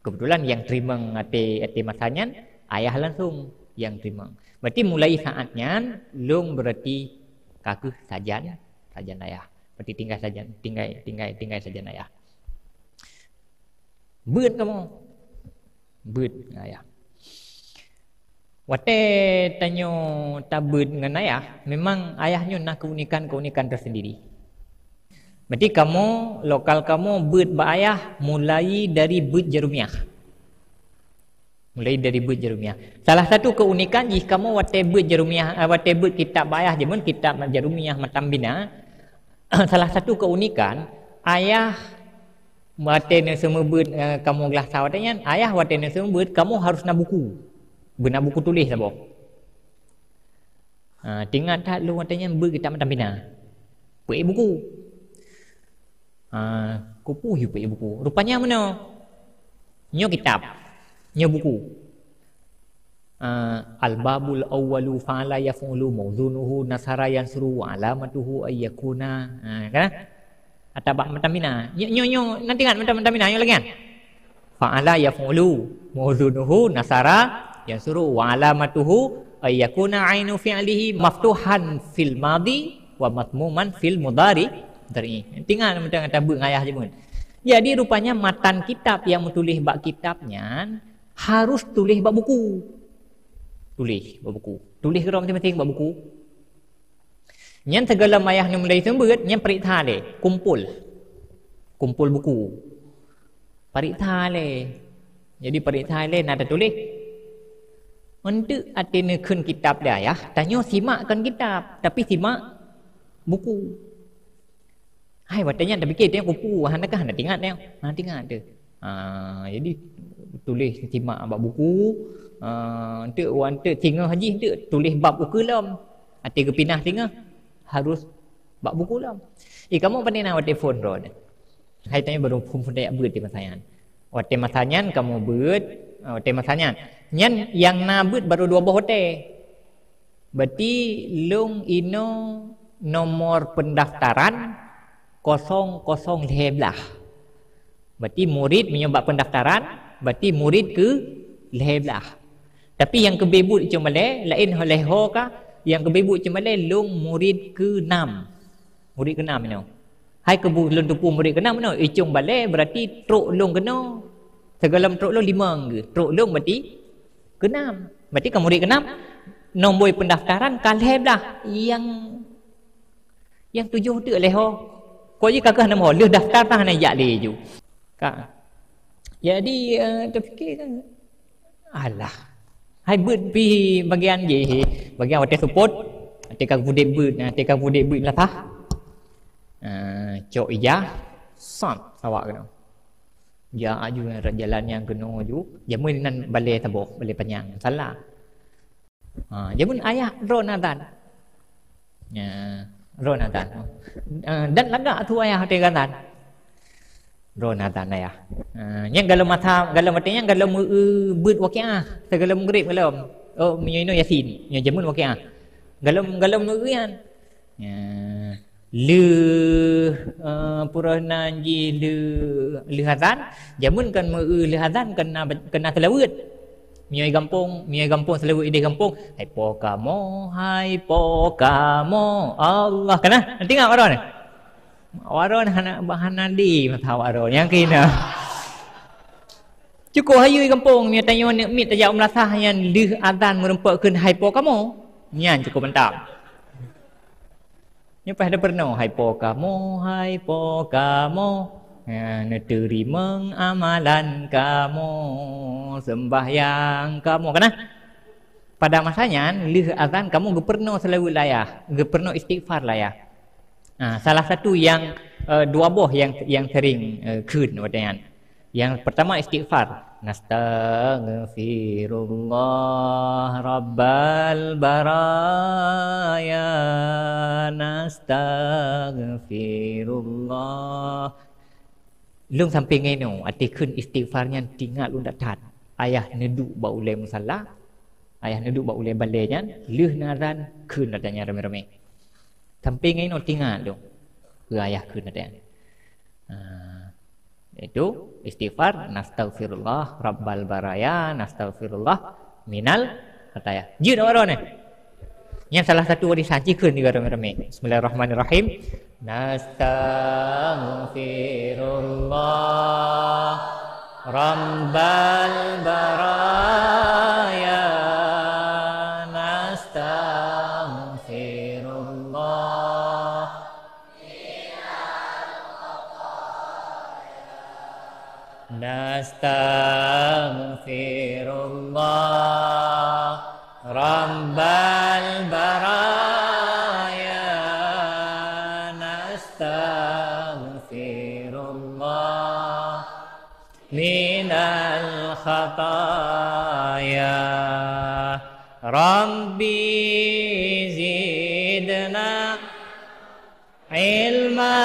Kebetulan nyang teurimong até, até masa nyan, ayah langsong nyang teurimong. Berarti mulai saat nyan, lôn berarti ka kheueh sajan, sajan ayah. Berarti tinggai sajan, tinggai, tinggai, tinggai sajan ayah. Beuet kamoe. Beuet ngon ayah. Watée tanyoe tabeuet ngon ayah, memang ayah nyoe na keunikan-keunikan tersendiri. Berarti kamoe, lokal kamoe beuet bak ayah mulai dari beuet Jarumiah. Mulai dari beuet Jarumiah. Salah satu keunikan jih kamoe watèe beuet Jarumiah, eh, watèe beuet kitab bak ayah jameun kitab Jarumiah Matan Bina. Salah satu keunikan, ayah watèe neuseumeubeuet, eh, kamoe glah sa watèe nyan, ayah watèe neuseumeubeuet kamoe harus na buku. Beuna buku tuléh saboh. Ha, teuingat that lôn watèe nyan beuet kitab Matan Bina. Peuék buku. Ha, kupeue yue peuék buku. Rupanya meunoe. Nyoe kitab. Nyoe buku. Ha, Al-babul awwalu fa'ala yaf'ulu mauzunuhu nasara yansuru wa alamatuhu ayyakuna. Ha, kan? Atau bak Matan Bina. Nyoe, nyoe, nyoe, na teuingat Matan, Matan Bina, nyoe lagèe nyan. Fa'ala yaf'ulu, mauzunuhu nasara yansuru, wa alamatuhu ayyakuna ainu fi'lihi maftuhan fil madi wa madmuman fil mudari. Dari. Teuingat Matan, Matan beuet ngon ayah jameun. Jadi, rupanya matan kitab nyang meutuléh bak kitab nyan harus tuléh bak buku. Tuléh bak buku. Tuléh keudroe maséng-maséng bak buku. Nyan sigohlom ayah nyoe mulai seumeubeuet, nyan pareksa lé, kumpul. Kumpul buku. Pareksa lé. Jadi pareksa lé na tatuléh. Eunteuk até neukheun kitab lé ayah, tanyoe simak kon kitab, tapi simak buku. Hai, watèe nyan tapike teuh kupeue, hana kah hana teuingat nyoe. Hana teuingat teuh. Ha, jadi tuléh simak bak buku, ha, eunteuk, eunteuk singoh jih eunteuk tuléh bab ukeue lom. Até geupinah singoh harus bak buku lom. Eh, kamoe pane na watèe phôn droeneuh? Hai tanyoe barô phôn-phôn tajak beuet di masa nyan. Watèe masa nyan kamoe beuet, ha, watèe masa nyan. Nyan nyang na beuet barô dua boh watèe. Berarti lôn inoe nomor pendaftaran kosong kosong lhèe blah. Berarti murid meunyoe bak pendaftaran, berarti murid keu lhèe blah. Tapi nyang keubé beuet icong balèe, laén ho lhèe ho ka, nyang keubé beuet icong balèe lôn murid keu nam. Murid keu nam inoe. Hai keubu lôn teupeue murid keu nam inoe, icong balèe berarti trok lôn keunoe. Sigohlom trok lôn limong geuh. Trok lôn berarti keu nam. Berarti ka murid keu nam, nombor pendaftaran ka lhèe blah. Nyang, nyang tujoh teuk lhèe ho. Kok jih ka keuh nam ho, lheueh daftar tah hana jak lé ju. Ka. Jadi, eh, tapike kan, alah. Hai beuet pih bagian jih, bagian watèe seupôt, watèe ka geupeuduek beuet, watèe ka geupeuduek beuet lasah. Ah, cok ija, sat, sawak keunoe. Jak aju rot jalan nyang keunoe ju, jameun inan balèe saboh, balèe panyang, salah. Ha, jameun ayah droeneuh azan. Ya, droeneuh azan. Ah, dan lagak su ayah watèe azan. Droeneuh azan ayah. Ah, nyan gohlom masa, gohlom watèe nyan gohlom meu-, eu, beuet waqiah, sigohlom meugréb gohlom. Oh, meunyoe inoe Yasin, nyoe jameun waqiah. Gohlom, gohlom meu-, eu nyan. Ya. Lheueh, eh, peue nan jih lheueh, lheueh azan, jameun kon meu-, eu lheueh azan kon na, kon na seulaweuet. Meunyoe gampông, meunyoe gampông seulaweuet idéh gampông, "Hai po kamoe, hai po kamoe, Allah." Kana? Nanti ingat waron? Waron hana, hana di masa waron. Nyang keunoe. Cukôp hayeu gampông, meunyoe tanyoe aneuk miet tajak u meulasah nyan lheueh azan meureumpok kheun, "Hai po kamoe." Nyan cukôp mantap. Nyoe paih tapeurunoe, "Hai po kamoe, hai po kamoe, ha, neuteurimong amalan kamoe, seumbahyang kamoe." Kana? Pada masa nyan, lheueh azan kamoe geupeurunoe seulaweuet lé ayah, geupeurunoe istighfar lé ayah. Ha, salah satu nyang, eh, dua boh nyang, nyang sering, eh, kheun watèe nyan. Nyang pertama istighfar. Nastaghfirullah rabbal baraya, nastaghfirullah. Lôn sampoe ngon inoe, até kheun istighfar nyan teuingat lôn that-that. Ayah neuduek bak ulèe musala, ayah neuduek bak ulèe balèe nyan, lheueh na azan kheun lagèe nyan ramé-ramé. Sampoe ngon inoe teuingat lôn, keu ayah kheun lagèe nyan. Ha, yaitu istighfar, "Nastaghfirullah rabbal baraya, nastaghfirullah minal khataya." Jeuet awak droeneuh. Nyan salah satu warisan, ci kheun juga ramé-ramé. Bismillahirrahmanirrahim. Nastaghfirullah rabbal baraya, nastaghfirullah. الله رب البرايا، نستغفر الله من الخطايا. رب زدنا علما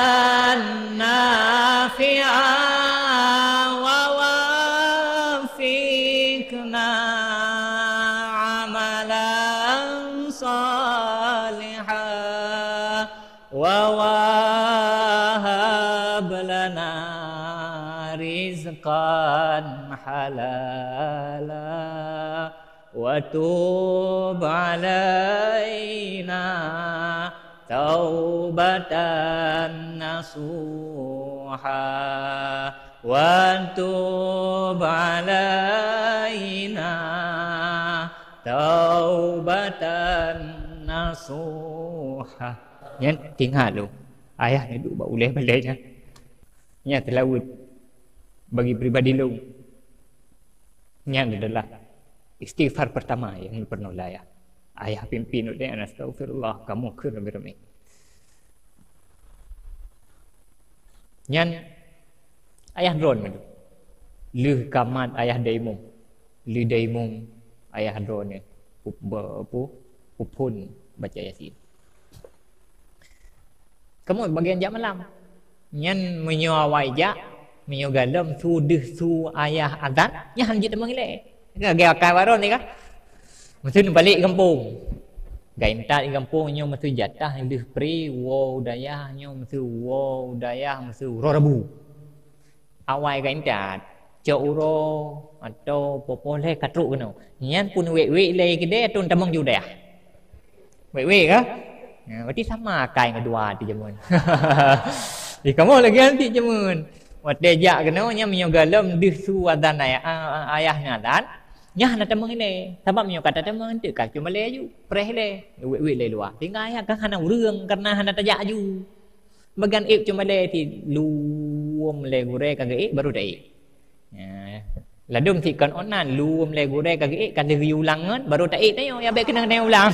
نافعا ووفقنا عملا صالحا ووهب لنا رزقا حلالا وتب علينا توبة نصوحا وتب علينا توبة نصوحا. Nyan tinggai lôn. Ayah ni duek bak ulèe balèe nyan. Nyan teulaweuet bagi pribadi lôn. Nyan adalah istighfar pertama nyang peureulèe lé ayah. Ayah pimpin ulèe, "Astaghfirullah, kamoe kheun ramé-ramé." Nyan ayah droeneuh. Lheueh ka mat ayah daimong. Lheueh daimong ayah droeneuh. Pu-, be-, pu-, puphon baca Yasin. Kamoe bagian jak malam. Nyan meunyoe awai jak, meunyoe galom su deuh su ayah azan, nyan han jeuet tamong ilèe. Ka geuakai baron ni ka. Meusu neubalek gampông. Geuintat di gampông nyoe meusu jatah deuh pri, woe u dayah nyoe meusu woe u dayah meusu uroe Rabu. Awai geuintat, cok uroe atau popoh lhèe ka trok keunoe. Nyan pun wèk-wèk lé keudè atau tamong ju dayah. Wèk-wèk ka? Ya, berarti sama akai ngon dua ti jameun. Di kamoe lagèe nyan ti jameun. Watèe jak keunoe nyan meunyoe galom deuh su azan ayah, a-, a-, ayah nyan azan, nyan hana tamong ilèe. Sabab meunyoe ka tamong teuka cuma lé ju, preh lé. Wèk-wèk lé luwa. Sehingga ayah kan hana ureueng karena hana tajak aju. Bagian ék cuma lé ti luwom lé gurèe ka geuék baru taék. Ya. Ladôm sit kon online, luwom lé gurèe ka geuék, ka lheueh geuulang ngon, baru taék tanyoe, ya bèk keunong tanyoe ulang.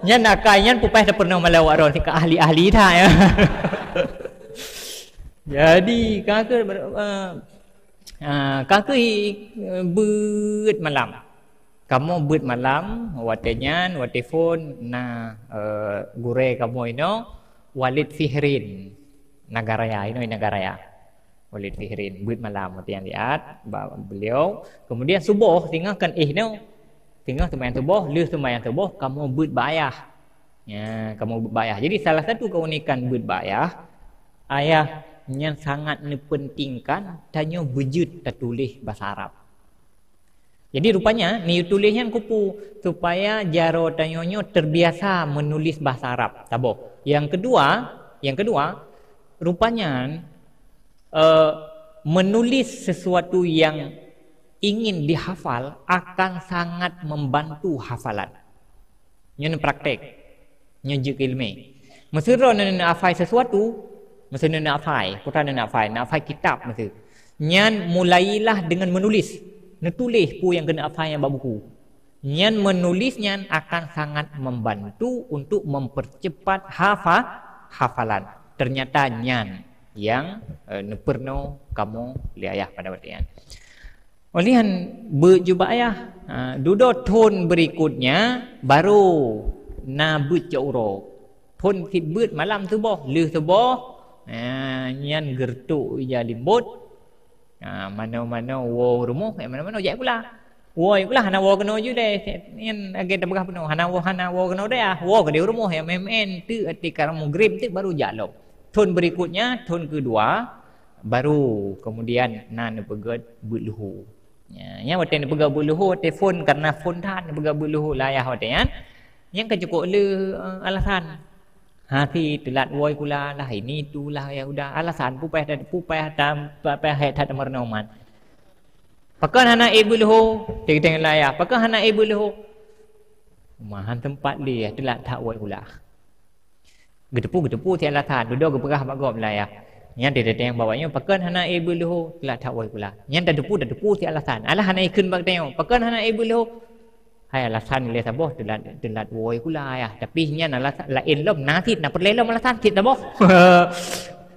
Nyan akai nyan peupaih tapeurunoe malam awak droe sit ka ahli-ahli that, ya. Jadi, ka keuh, eh, eh, ka keuh, eh, beuet malam. Kamoe beuet malam, watèe nyan, watèe phôn na, eh, gurèe kamoe inoe, Walid Fihrin, Nagaraya, inoe Nagaraya. Walid Fihrin, beuet malam watèe nyan liat bak beliau. Kemudian suboh, singoh kan éh nyoe. Singoh seumayang suboh, lheueh seumayang suboh, kamoe beuet bak ayah. Ya, kamoe beuet bak ayah. Jadi, salah satu keunikan beuet bak ayah, ayah nyan sangat neupeuntingkan tanyoe beujeuet tatuléh basa Arab. Jadi, rupanya, neutuléh nyan keupeue? Supaya jaroe tanyoe nyoe terbiasa menulis bahasa Arab. Saboh. Yang kedua, yang kedua, rupanya, eh, menulis sesuatu yang ingin dihafal akan sangat membantu hafalan. Nyoe praktek. Nyoe jeuet keu ileumèe. Meuseu droeneuh neuhafai sesuatu, meuseu neuhafai, peue neuhafai, neuhafai kitab meuseu. Nyan mulailah dengan menulis. Neutuléh peue nyang keuneuk hafai nyan bak buku. Nyan menulis nyan akan sangat membantu untuk mempercepat hafa-, hafalan. Ternyata nyan nyang, eh, neupeurunoe kamoe lé ayah pada watèe nyan. Óh lheueh nyan beuet ju bak ayah. Ha, dudoe thôn berikutnya baru na beuet cok uroe. Phôn cit beuet malam suboh, lheueh suboh, ha, nyan geureutok ija limbot. Ha, manoe-manoe woe rumoh, eh, manoe-manoe jak sikula. Woe sikula hana woe keunoe ju deh. Nyan lagèe tapeugah bunoe, hana woe, hana woe keunoe deh, ah, woe keudéh rumoh, ya, meu'en-meu'en teuk, até ka maghrib teuk baru jak lom. Thôn berikutnya, thôn kedua, baru kemudian na neupeugèt beuet luho. Ya, nyan watèe neupeugèt beuet luho, watèe phôn, karena phôn that neupeugèt beuet luho lé ayah watèe nyan. Nyan ka cukôp le, eh, alasan. Ha, si teulat woe sikula lah, ini itu lah, ya udah, alasan peue payah, peue payah tam-, peue payah hèk that tameurunoe man. Pakon hana ék beuet luho, teuntèe lé ayah. Pakon hana ék beuet luho? Mahan teumpat lé, teulat that woe sikula. Geuteupeue, geuteupeue si alasan, dudoe geupeugah bak gob lé ayah. Nyan teuntang bak awaknyoe, pakon hana ék beuet leuhô, teulat that woe sikula. Nyan tateupeue, tateupeue si alasan. Alah hana ikheun bak tanyoe, pakon hana ék beuet leuhô. Hai alasan ilée saboh, teulat, teulat woe sikula ayah. Tapi nyan alasan laén lom, na cit, na peureulée lom alasan cit saboh.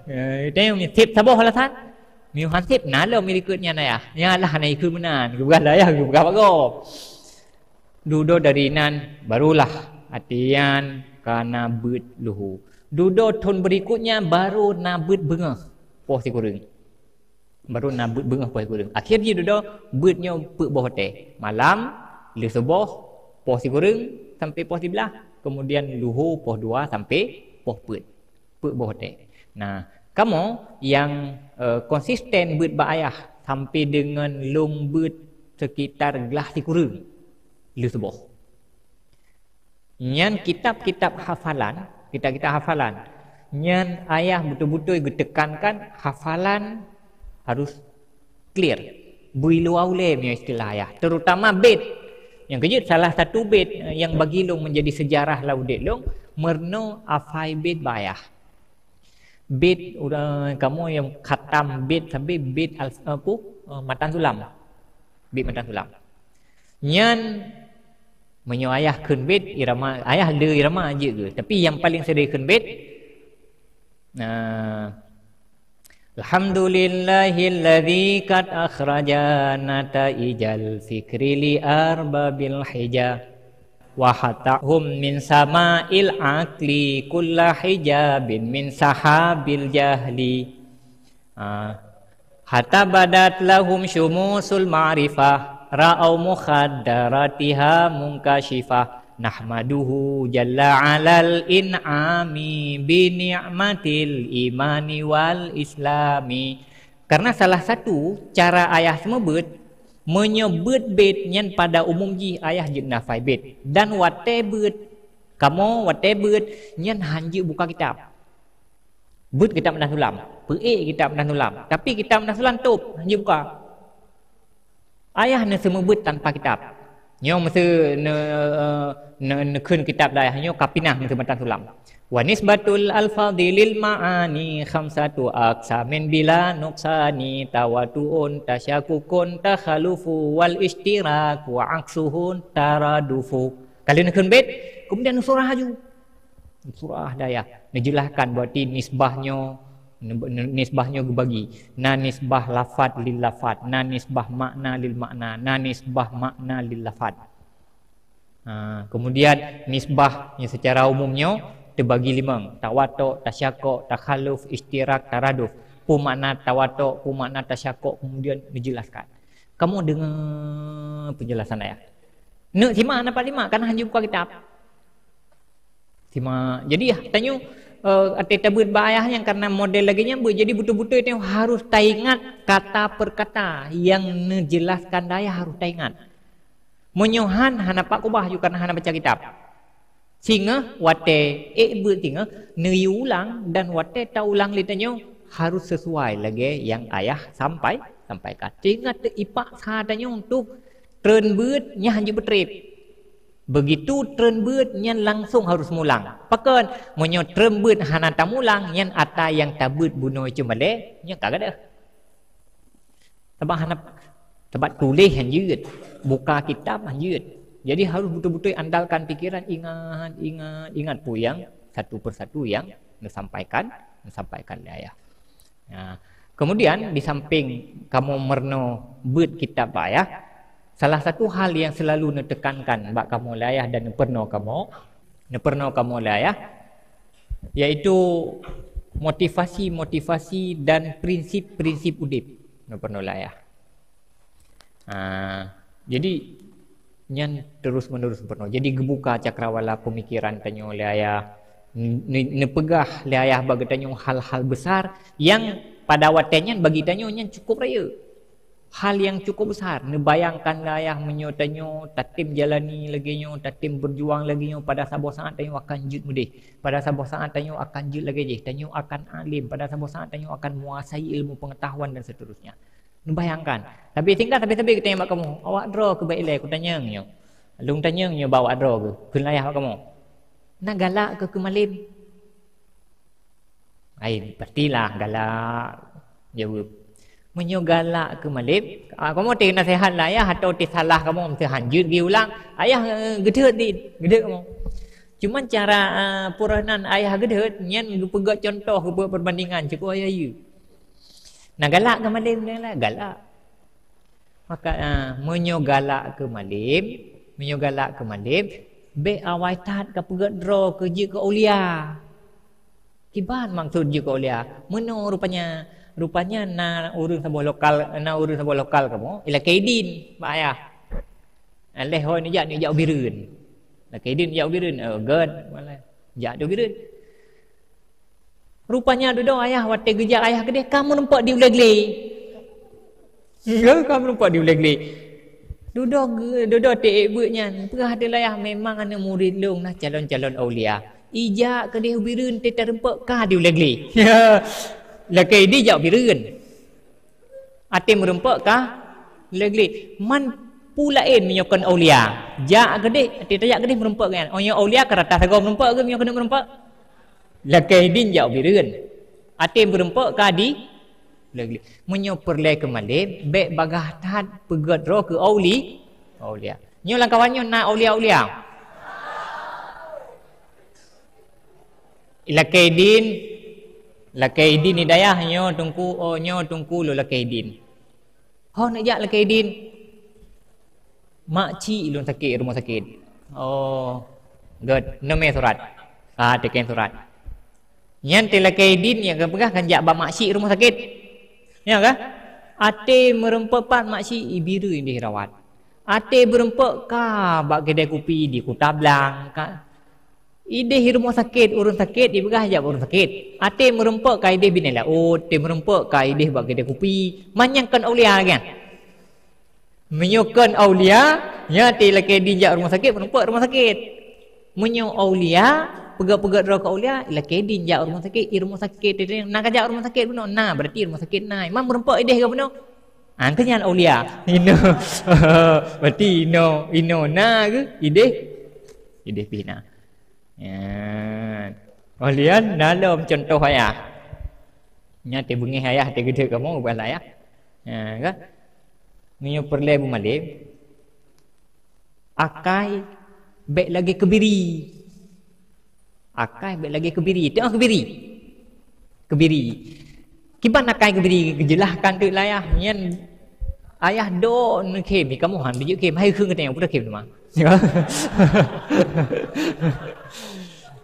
Eh, tanyoe seb saboh alasan. Meuhan seb na lom likot nyan ayah. Nyan alah hana ikheun meunan. Geupeugah lé ayah, geupeugah bak gob. Dudoe dari nan barulah atian ka na beuet leuhô. Dudoe thon berikutnya baru na beuet beungoh poh sikureueng. Baru na beuet beungoh poh sikureueng. Akhé jih dudoe beuet nyoe peuet boh watée. Malam, leusuboh, poh sikureueng sampai poh siblaih. Kemudian leuhô poh dua sampai poh peuet. Peuet boh watée. Nah, kamoe nyang, eh, konsisten beuet bak ayah sampai deungon lôn beuet sekitar glah sikureueng leusuboh. Nyan kitab-kitab hafalan, kitab-kitab hafalan. Nyan ayah beutôi-beutôi geutekankan hafalan harus clear. Beuiloe ulée meunyoe istilah ayah, terutama bait. Nyang keujeuet salah satu bait, eh, nyang bagi lôn menjadi sejarah lam udeb lôn, meurunoe hafai bait bak ayah. Bait, ureuëng kamoe nyang khatam bait sampai bait al-, apa, eh, matan sulam. Bait matan sulam. Nyan meunyoe ayah kheun bait, irama, ayah le irama jeuet geuh. Tapi nyang paling sering kheun bait, nah, "Alhamdulillahilladzi qad akhraja nataijal fikri li arbabil hija, wa hatahum min sama'il aqli kulla hijabin min sahabil jahli." Ah, "Hatta badat lahum syumusul ma'rifah, ra'au mukhaddaratiha munkashifah. Nahmaduhu jalla alal in'ami bi ni'matil imani wal islami." Karena salah satu cara ayah seumeubeuet, meunyoe beuet bait nyan pada umum jih ayah jeuet na hafai bait. Dan watée beuet, kamoe watée beuet nyan han jeuet buka kitab. Beuet kitab matan sulam, peuék kitab matan sulam, tapi kitab matan sulam tôb, han jeuet buka. Ayah neuseumeubeuet tanpa kitab. Nyoe meuseu ne-, ne-, neukheun kitab dayah nyoe ka pinah meuseu matan sulam. "Wa nisbatul alfadhi lil ma'ani khamsatu aqsamin bila nuqsani, tawatu'un, tasyakukun, takhalufu, wal isytirak, wa aksuhun taradufu." Ka lheueh neukheun bait, kemudian neusurah laju. Surah dayah. Neujeulahkan berarti nisbah nyoe, ne-, ne-, nisbah nyoe geubagi. Na nisbah lafad lil lafad, na nisbah makna lil makna, na nisbah makna lil lafad. Ha, kemudian nisbah nyoe secara umum nyoe teubagi limong. Tawatok, tasyakok, takhaluf, isytirak, taraduf. Peue makna tawatok, peue makna tasyakok, kemudian neujelaskan. Kamoe deungoe penjelasan ayah. Neuk simak na pat simak, kana han jeuet buka kitab. Simak. Jadi, tanyoe, eh, até tabeuet bak ayah nyan karena model lagée nyan beuet. Jadi, beutôi-beutôi tanyoe harus taingat kata per kata nyang neujelaskan dayah harus taingat. Meunyoe han, hana pat keubah ju karena hana baca kitab. Singoh watée ék beuet singoh, neuyue ulang dan watée taulang lé tanyoe harus sesuai lagée nyang ayah sampai, sampaikan. Sehingga teu-, ipaksa tanyoe untuk treun beuet nyan han jeuet beutreb. Begitu treun beuet nyan langsung harus mulang. Pakon? Meunyoe treun beuet hana tamulang, nyan ata nyang tabeuet bunoe ceumalée, nyan ka gadôh. Sabab hana, sabab tuléh han jeuet, buka kitab han jeuet. Jadi harus beutôi-beutôi andalkan pikiran, ingat, ingat, ingat peue nyang satu persatu nyang neusampaikan, neusampaikan lé ayah. Nah, kemudian di samping kamoe meurunoe beuet kitab bak ayah, salah satu hal nyang selalu neutekankan bak kamoe lé ayah dan neupeurunoe kamoe, neupeurunoe kamoe lé ayah, yaitu motivasi-motivasi dan prinsip-prinsip udeb neupeurunoe lé ayah. Ah, jadi nyan terus-menerus peurunoe. Jadi geubuka cakrawala pemikiran tanyoe lé ayah, ne-, ne-, neupeugah lé ayah bak geutanyoe hal-hal besar nyang pada watée nyan bagi tanyoe nyan cukup rayeuk. Hal nyang cukup besar, neubayangkan lé ayah meunyoe tanyoe tatem jalani lagée nyoe, tatem berjuang lagée nyoe, pada saboh saát tanyoe akan jeuet meudeh, pada saboh saát tanyoe akan jeuet lagée jih, tanyoe akan alim, pada saboh saát tanyoe akan menguasai ilmu pengetahuan dan seterusnya. Neubayangkan. Tapi tinggal sabe-sabe geutanyoe bak kamoe, awak droe keuh bak ilée kutanyong nyoe. Lôn tanyong nyoe bak awak droe keuh, kheun lé ayah bak kamoe. Na galak keuh keu malem? Ai, pastilah galak. Jaweueb. Meunyoe galak keu malem, ah, kamoe teuh naseuhat lé ayah atau teuh salah kamoe meuteue hanjeuet geuulang, ayah, eh, geudeuet di, geudeuet kamoe. Cuman cara, ah, peureunan ayah geudeuet, nyan geupeugah contoh, geupeugah perbandingan, cukôp ayah yue. Nah, galak keu malem, galak, galak. Maka, ah, meunyoe galak keu malem, meunyoe galak keu malem, bék awai that ka peugét droe keu jeuet keu aulia. Kiban maksud jeuet keu aulia? Meunoe rupanya, rupanya na ureuëng saboh lokal, na ureuëng saboh lokal kamoe, ilakée idin bak ayah. Lheueh ho neujak, neujak u Bireuen. Lakée idin jak u Bireuen, eh, gét, jak u Bireuen. Rupanya dudoe ayah watée geujak ayah keudeh ka meurumpok di ulée glé. Ya, ka meurumpok di ulée glé. Dudoe ge-, dudoe teuék beuet nyan, peugah di ayah, "Memang aneuk murit lôn na calon-calon aulia. Ijak keudeh u Bireuen teuh tarumpok ka di ulée glé." Ya, lakée idin jak u Bireuen. Até meurumpok ka ulée glé. Man peue laén meunyoe kon aulia. Jak keudeh, até tajak keudeh meurumpok nyan. Oh, nyoe aulia ka rata sagoe meurumpok geuh meunyoe keuneuk meurumpok. Lakée idin jak u Bireuen. Até meurumpok ka di ulée glé. Meunyoe peureulée keu malem, bék bagaih that peugét droe keu auli-, aulia. Nyoe lam kawan nyoe na aulia-aulia. Lakée idin, lakée idin di dayah nyoe teungku, oh, nyoe teungku lôn lakée idin. Ho neujak lakée idin, mak cik lôn sakét rumoh sakét. Oh, gét, neumé surat. Ah, teuken surat. Nyan teuh lakée idin nyang geupeugah kan jak bak mak cik rumoh sakét. Ya kah? Até meurumpok pat mak cik i Bireuen ideh rawat. Até meurumpok ka bak keudè kupi di Kuta Blang, ka Ideh rumoh sakét, ureuëng sakét, ipeugah jak ureuëng sakét. Até meurumpok ka ideh binéh laôt, até meurumpok ka ideh bak keudè kupi. Man nyan kon aulia lagée nyan. Meunyoe kon aulia, nyan até lakée idin jak rumoh sakét, meurumpok rumoh sakét. Meunyoe aulia, peugét-peugét droe keu aulia, lakée idin jak rumoh sakét, i rumoh sakét, na ka jak rumoh sakét bunoe, na, berarti rumoh sakét na. Man meurumpok ideh ka bunoe. Ah, keuh nyan aulia. Inoe. Berarti inoe, inoe na geuh, ideh, ideh pih na. Ya. Óh lheueh nyan na lom cuntoh ayah. Nyan teubeungéh ayah teugeudeuek kamoe ubah ayah. Ya, kan? Meunyoe peureulée beumalem, akai bék lagée keubiri. Akai bék lagée keubiri. Teuh keubiri. Keubiri. Kiban akai keubiri geujeulahkan teuk lé ayah. Nyan ayah dok neukhém, kamoe han beujeuet khém. Hai kheun geutanyoe, peue khém teuma.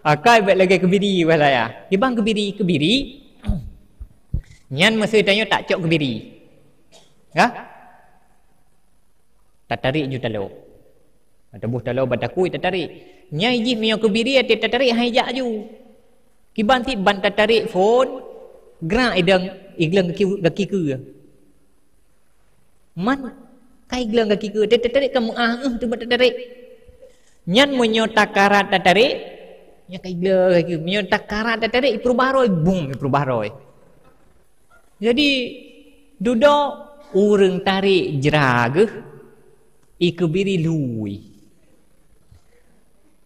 Akai bék lagée keubiri, wahai ayah. Kiban keubiri, keubiri. Nyan meusé tanyoe tak cok keubiri. Ya? Tatarék ju taloe. Teuboh taloe bak takui tatarék. Nyai jih meunyoe keubiri até tatarék hai jak ju. Kiban cit ban tatarék phon, grak idong igleueng gaki, gaki keue. Man, ka igleueng gaki keue, tatarék ka meu'ah-'ah teuma tatarék. Nyan meunyoe takarat tatarék, nyan ka igleueng gaki keue. Meunyoe takarat tatarék, ipeurubah droe, bum, ipeurubah droe. Jadi, dudoe ureuëng tarék jra geuh, ikeubiri lui.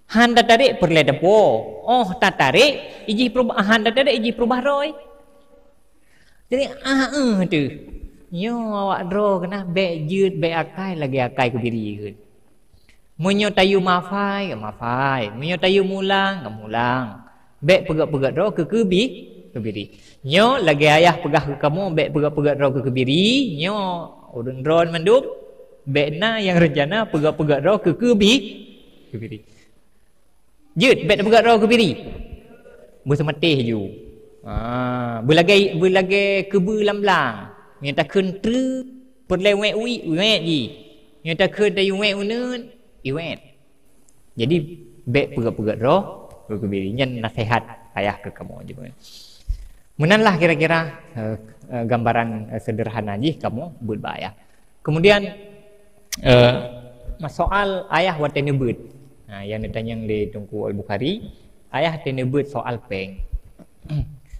Han tatarék peureulée teupo. Óh tatarék, ijih peurubah, han tatarék ijih peurubah droe. Jadi, ah, eh, teuh. Nyoe awak droe keunan bék jeuet, bék akai lagée akai keubiri geuh. Meunyoe tayue mafai, ka mafai. Meunyoe tayue mulang, ka mulang. Bék peugét-peugét droe keu keubi, keubiri. Nyoe lagée ayah peugah keu kamoe, bék peugét-peugét droe keu keubiri. Nyoe ureuëng droe mandum, bék na nyang reuncana peugét-peugét droe keu keubi, keubiri. Jeuet, bék tapeugét droe keubiri. Beuseumatéh ju. Ah, beulagée, beulagée keubeue lam blang. Nyang takheun treuk, peureulée wék uik, wék jih. Nyang takheun tayue wék uneuen, iwék. Jadi, bék peugét-peugét droe keubiri. Nyan naseuhat ayah keu kamoe jih. Meunan lah kira-kira, eh, eh, gambaran, eh, seudeurhana jih kamoe beuet bak ayah. Kemudian, eh, soal ayah watée neubeuet. Nah, nyang neutanyong lé Teungku Al-Bukhari, ayah watée neubeuet soal péng.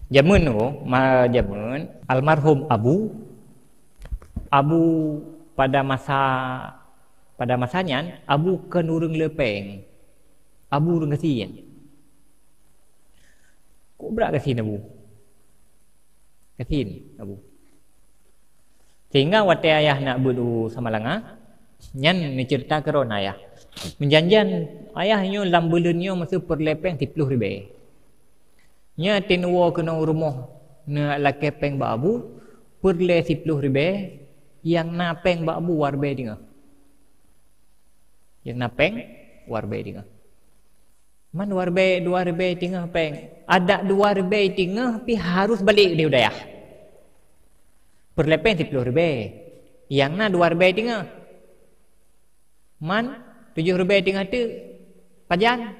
Jameun tu, ma-, jameun almarhum Abu, Abu pada masa, pada masa nyan, Abu kon ureuëng le péng. Abu ureuëng gasien. Kok brat gasien Abu? Gasien, Abu. Sehingga watée ayah nak beuet u Samalanga, nyan neuceurita keudroe ayah. Meujanjian ayah nyoe lam buleuen nyoe meuseu peureulée péng siploh ribée. Nyan watée neuwoe keunoe u rumoh neulakée péng bak Abu, peureulée siploh ribée, nyang na péng bak Abu dua ribée teungoh. Nyang na péng dua ribée teungoh. Man dua ribée, dua ribée teungoh péng. Adak dua ribée teungoh pih harus balek di dayah. Peureulée péng siploh ribée. Nyang na dua ribée teungoh. Man tujoh ribée teungoh teuk pajan.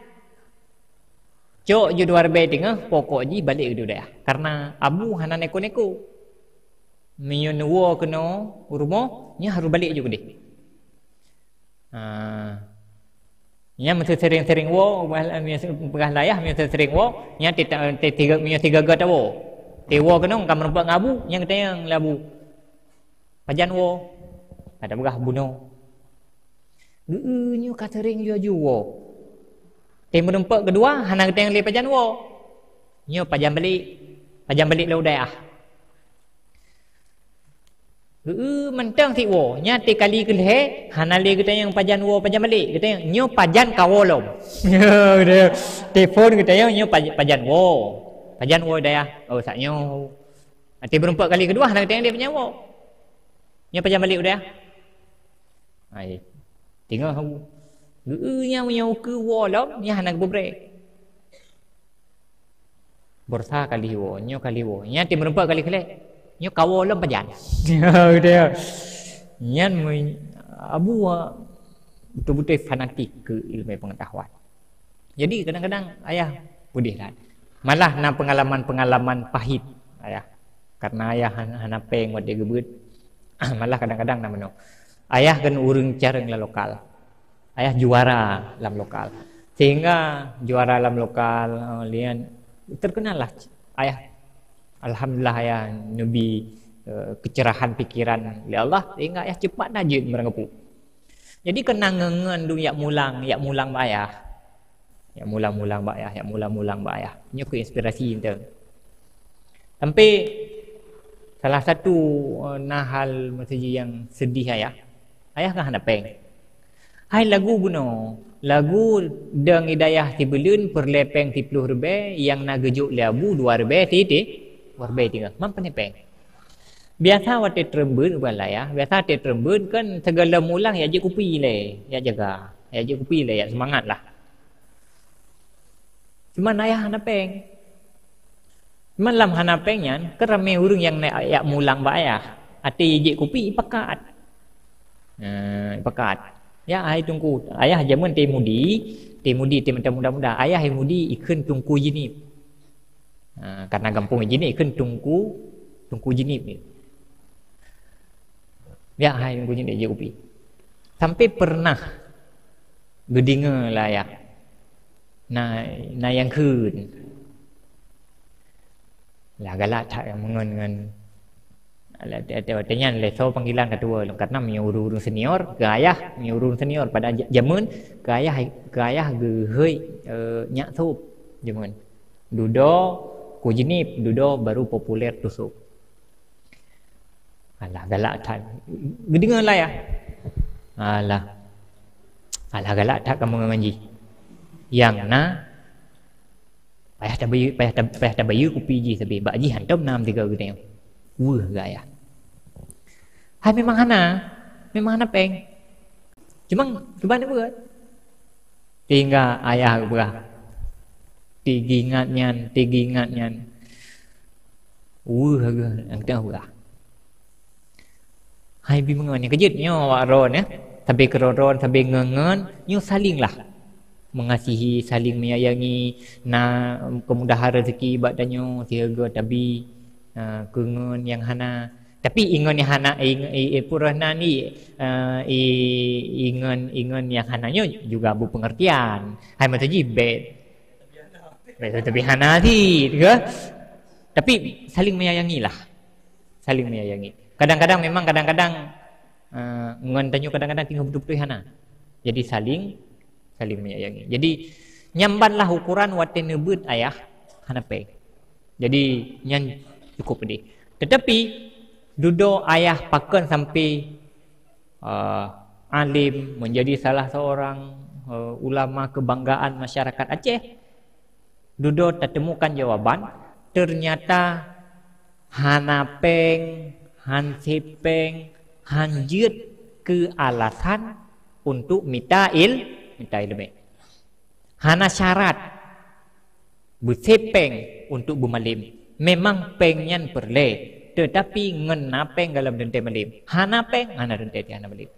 Cok ju dua ribée teungoh, pokok jih balek di dayah. Karena Abu hana neko-neko. Meunyoe neuwoe keunoe u rumoh, nyan harus balek ju keudeh. Ha. Nyan meuseu sering-sering woe, peugah, peugah lé ayah meuseu sering woe, nyan tita-, ti-, tiga, meunyoe tiga-tiga tawoe. Tiwoe keunoe ka meureumpok ngon Abu, nyan geutanyong lé Abu, "Pajan woe?" Ada peugah bunoe. Geu nyoe ka sering laju woe. Ti meureumpok keudua hana geutanyong lé pajan woe. Nyoe pajan balek, pajan balek lé u dayah. Geu mantong sit woe, nyan ti kali keulhée hana lé geutanyong pajan woe pajan balek, geutanyong nyoe pajan ka woe lom. Nyoe geutanyoe. Telepon geutanyong nyoe paj-, pajan woe. Pajan woe dayah. Oh, sak nyoe. Ti meureumpok kali keudua hana geutanyong lé pajan woe. Nyoe pajan balek u dayah. Hai. Teungoh geu nyan meunyoe ukeue woe lom, nyan hana geubri. Borsa kali woe, nyoe kali woe. Nyan ti meureumpok kali keulhée. Nyoe ka woe lom pajan. Geutanyoe. Nyan me-, Abu beutôi-beutôi fanatik keu ilmu pengetahuan. Jadi kadang-kadang ayah peudeh that. Malah na pengalaman-pengalaman pahit ayah. Karena ayah han-, hana péng watée geubeuet. Malah kadang-kadang na meunoe. Ayah kan ureuëng careueng lam lokal. Ayah juara lam lokal. Sehingga juara lam lokal, eh, lian terkenal lah ayah. Alhamdulillah ayah neubi, eh, kecerahan pikiran lé Allah sehingga ayah cepat na jeuet meurangkapeue. Jadi keunan ngon-ngon dum yak mulang, yak mulang bak ayah. Yak mulang-mulang bak ayah, yak mulang-mulang bak ayah. Nyoe keu inspirasi teuh. Sampai salah satu, eh, na hal meuseujih nyang sedih ayah. Ayah kan hana péng. Hai lagu bunoe, lagu dong idayah sibeuleuen peureulée péng siploh ribée nyang na geujok lé Abu dua ribée titi, dua ribée teungoh. Man pane péng. Biasa watée treun beuet bukan layah, biasa watée treun beuet kan segala mulang yak jép kupi lé, yak jaga, yak jép kupi lé, yak seumangat lah. Cuman ayah hana péng. Cuman lam hana péng nyan, kan ramé ureuëng nyang na yak mulang bak ayah. Até jép kupi ipakat. Nah, ipakat. Ya, hai teungku, ayah jameun teu mudi, teu mudi teu mantong muda-muda. Ayah mudi ikheun Teungku Jeunieb. Ha, karena gampông Jeunieb ikheun Teungku, Teungku Jeunieb. Ya, hai Teungku Jeunieb jép kupi. Sampai pernah geudeungoe lé ayah. Na, na nyang kheun. Lah galak that nyang meungon ngon, lah, watée nyan lé soe panggilan ka tuwoe lom. Karena meunyoe ureuëng-ureuëng senior keu ayah, meunyoe ureuëng senior pada ja-, jameun keu ayah, keu ayah geuhôi, eh, nyak sôb jameun. Dudoe, Teungku Jeunieb, dudoe baru populer Teungku Sôb. Alah galak that. Geudeungoe lé ayah. Alah. Alah galak that kamoe ngon jih. Nyang na payah tabayeue, payah ta-, payah tabayeue kupi jih sabe. Bak jih hantom na meusigoe geutanyoe. Weueh geuh ayah. Hai memang hana. Memang hana péng. Cuma kiban buet. Tinggai ayah geupeugah. Teuingat nyan, teuingat nyan. Weueh geuh nyang teupeugah. Hai bi meungon nyang keujeuet nyoe awak droe nyoe. Sabe keudroe-droe, sabe ngon-ngon, nyoe saling lah. Mengasihi, saling menyayangi, na keumudahan rezeki bak tanyoe, sihareuga tabi, ha, keu ngon nyang hana. Tapi ingon nyang hana, ing-, i, i, purah nan i, eh, i, ingon, ingon nyang hana nyoe juga beupeungeurtian. Hai masa jih bèk. Bèk tapi hana cit, ke? Tapi saling menyayangi lah. Saling menyayangi. Kadang-kadang memang, kadang-kadang, eh, ngon tanyoe kadang-kadang teungoh beutôi-beutôi hana. Jadi saling, saling menyayangi. Jadi nyan ban lah ukoran watèe neubeuet ayah hana péng. Jadi nyan cukup pedih. Tetapi dudoe ayah pakon sampai uh, alim, menjadi salah seorang uh, ulama kebanggaan masyarakat Aceh. Dudoe tatemukan jawaban, ternyata hana peng, han sipeng, han jeuet keu alasan untuk mita il, mita ilmu. Hana syarat beusipeng untuk beumalem. Memang peng nyan peureulée, tetapi ngon na peng dalam teuntée malem. Hana peng, hana teuntée hana malem.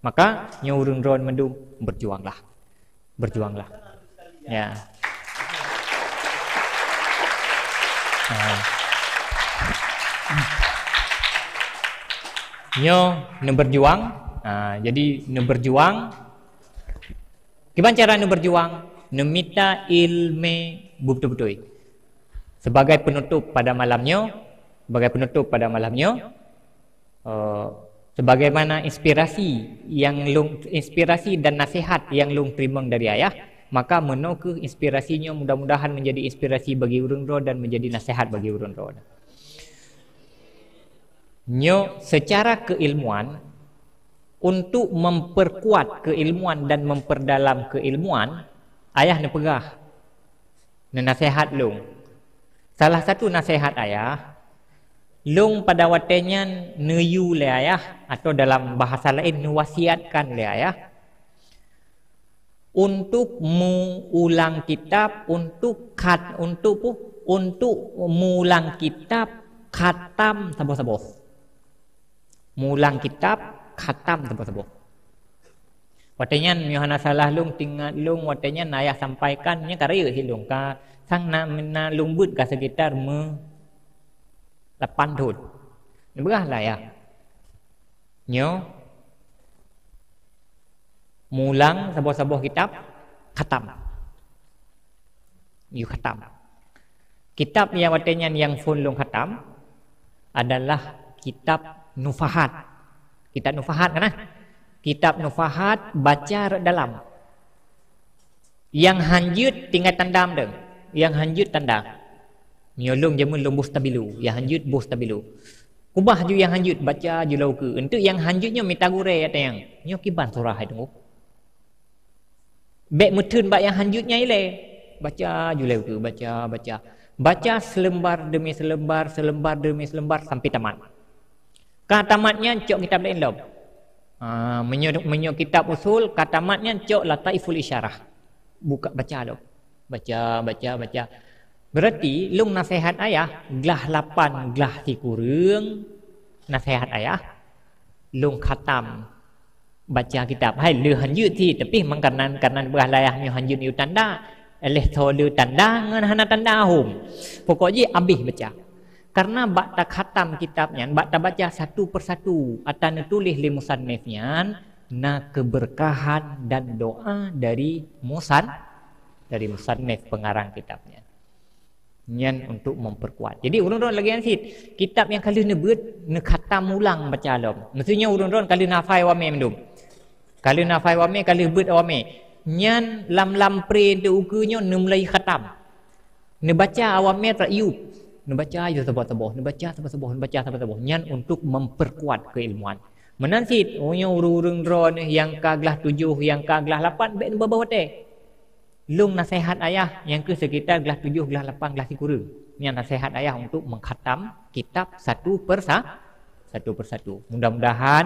Maka nyoe ureuëng droen mandum, berjuanglah. Berjuanglah. Ya. Ha. Nyoe neuberjuang. Ha, jadi neuberjuang. Kiban cara neuberjuang, neumita ilmu beutôi-beutôi. Sebagai penutup pada malam nyoe, sebagai penutup pada malam nyoe, eh, sebagaimana inspirasi yang lôn, inspirasi dan nasihat yang lôn teurimong dari ayah, maka meunoe kheueh inspirasi nyoe mudah-mudahan menjadi inspirasi bagi ureuëng droe dan menjadi nasihat bagi ureuëng droe. Nyoe secara keilmuan, untuk memperkuat keilmuan dan memperdalam keilmuan, ayah neupeugah, neunasihat lôn. Salah satu nasihat ayah, lôn pada watée nyan neuyue lé ayah, atau dalam bahasa laén neuwasiatkan lé ayah, untuk meuulang kitab, untuk khat-, untuk pu-, untuk meuulang kitab khatam saboh-saboh. Meuulang kitab khatam saboh-saboh. Watée nyan, meunyoe hana salah lôn, teuingat lôn, watée nyan ayah sampaikan, nyan ka rayeuk cit lôn, ka sang na, na lôn beuet ka sekitar meu lapan thon. Neupeugah lé ayah, nyoe meuulang saboh-saboh kitab khatam. Yue khatam. Kitab nyang watée nyan nyang phon lôn khatam adalah kitab Nufahat. Kitab Nufahat kan, ah? Kitab Nufahat baca rot dalam. Nyang han jeuet tinggai tanda mantong. Nyang han jeuet tanda. Meunyoe lôn jameun lôn boh stabilo, nyang han jeuet boh stabilo. Keubah ju nyang han jeuet, baca ju lom ukeue. Eunteuk nyang han jeuet nyoe mita gurée, ya teuh nyang. Nyoe kiban surah hai teungku. Bék meutheun bak nyang han jeuet nyan ilée. Baca ju lom ukeue, baca, baca. Baca seulembar demi seulembar, seulembar demi seulembar sampai tamat. Ka tamat nyan cok kitab laén lom. Ah, meunyoe, meunyoe kitab usul ka tamat nyan cok Lataiful Isyarah. Buka baca lom. Baca, baca, baca. Berarti lôn naseuhat ayah glah lapan glah sikureueng naseuhat ayah lôn khatam baca kitab. Hai lheueh han jeuet cit, tapi memang karena, karena beulah ayah nyoe han jeuet yue tanda, lheueh tho le tanda ngon hana tanda hom. Pokok jih abéh baca. Karena bak takhatam kitab nyan, bak tabaca satu persatu ata neutuléh lé musannif nyan, na keberkahan dan doa dari musan-, dari musannif pengarang kitab nyan. Nyan untuk memperkuat. Jadi ureuëng droen lagée nyan cit, kitab nyang ka lheueh neubeuet neukhatam ulang baca lom. Maksudnya ureuëng droen ka lheueh nafai awamé mandum. Ka lheueh nafai awamé, ka lheueh beuet awamé. Nyan lam-lam pre teuh ukeue nyoe neumulai khatam. Neubaca awamé rot yub. Neubaca yub saboh-saboh, neubaca saboh-saboh, neubaca saboh-saboh. Nyan untuk memperkuat keilmuan. Meunan cit, oh nyoe ureuëng-ureuëng droen nyang ka glah tujoh, nyang ka glah lapan, bék neuba-ba watée. Lôn naseuhat ayah nyang kheueh sekitar glah tujoh, glah lapan, glah sikureueng. Nyan naseuhat ayah untuk mengkhatam kitab satu persa-, satu persatu. Mudah-mudahan,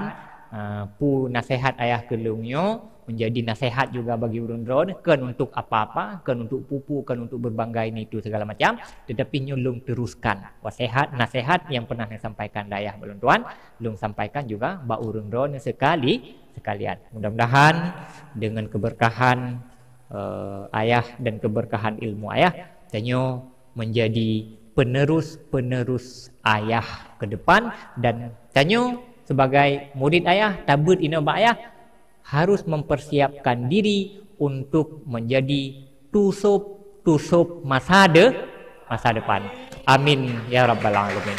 ah, peue naseuhat ayah keu lôn nyoe menjadi naseuhat juga bagi ureuëng droen, kon untuk apa-apa, kon untuk pupu, kon untuk berbanggai nitu segala macam, tetapi nyoe lôn teruskan. Waseuhat, naseuhat nyang pernah neusampaikan lé ayah bak lôn tuan, lôn sampaikan juga bak ureuëng droen sekali, sekalian. Mudah-mudahan dengan keberkahan eh, ayah dan keberkahan ilmu ayah, tanyoe menjadi penerus-penerus ayah ke depan, dan tanyoe sebagai murid ayah, tabeuet inoe bak ayah, harus mempersiapkan diri untuk menjadi tusop-tusop masa de-, masa depan. Amin ya rabbal alamin.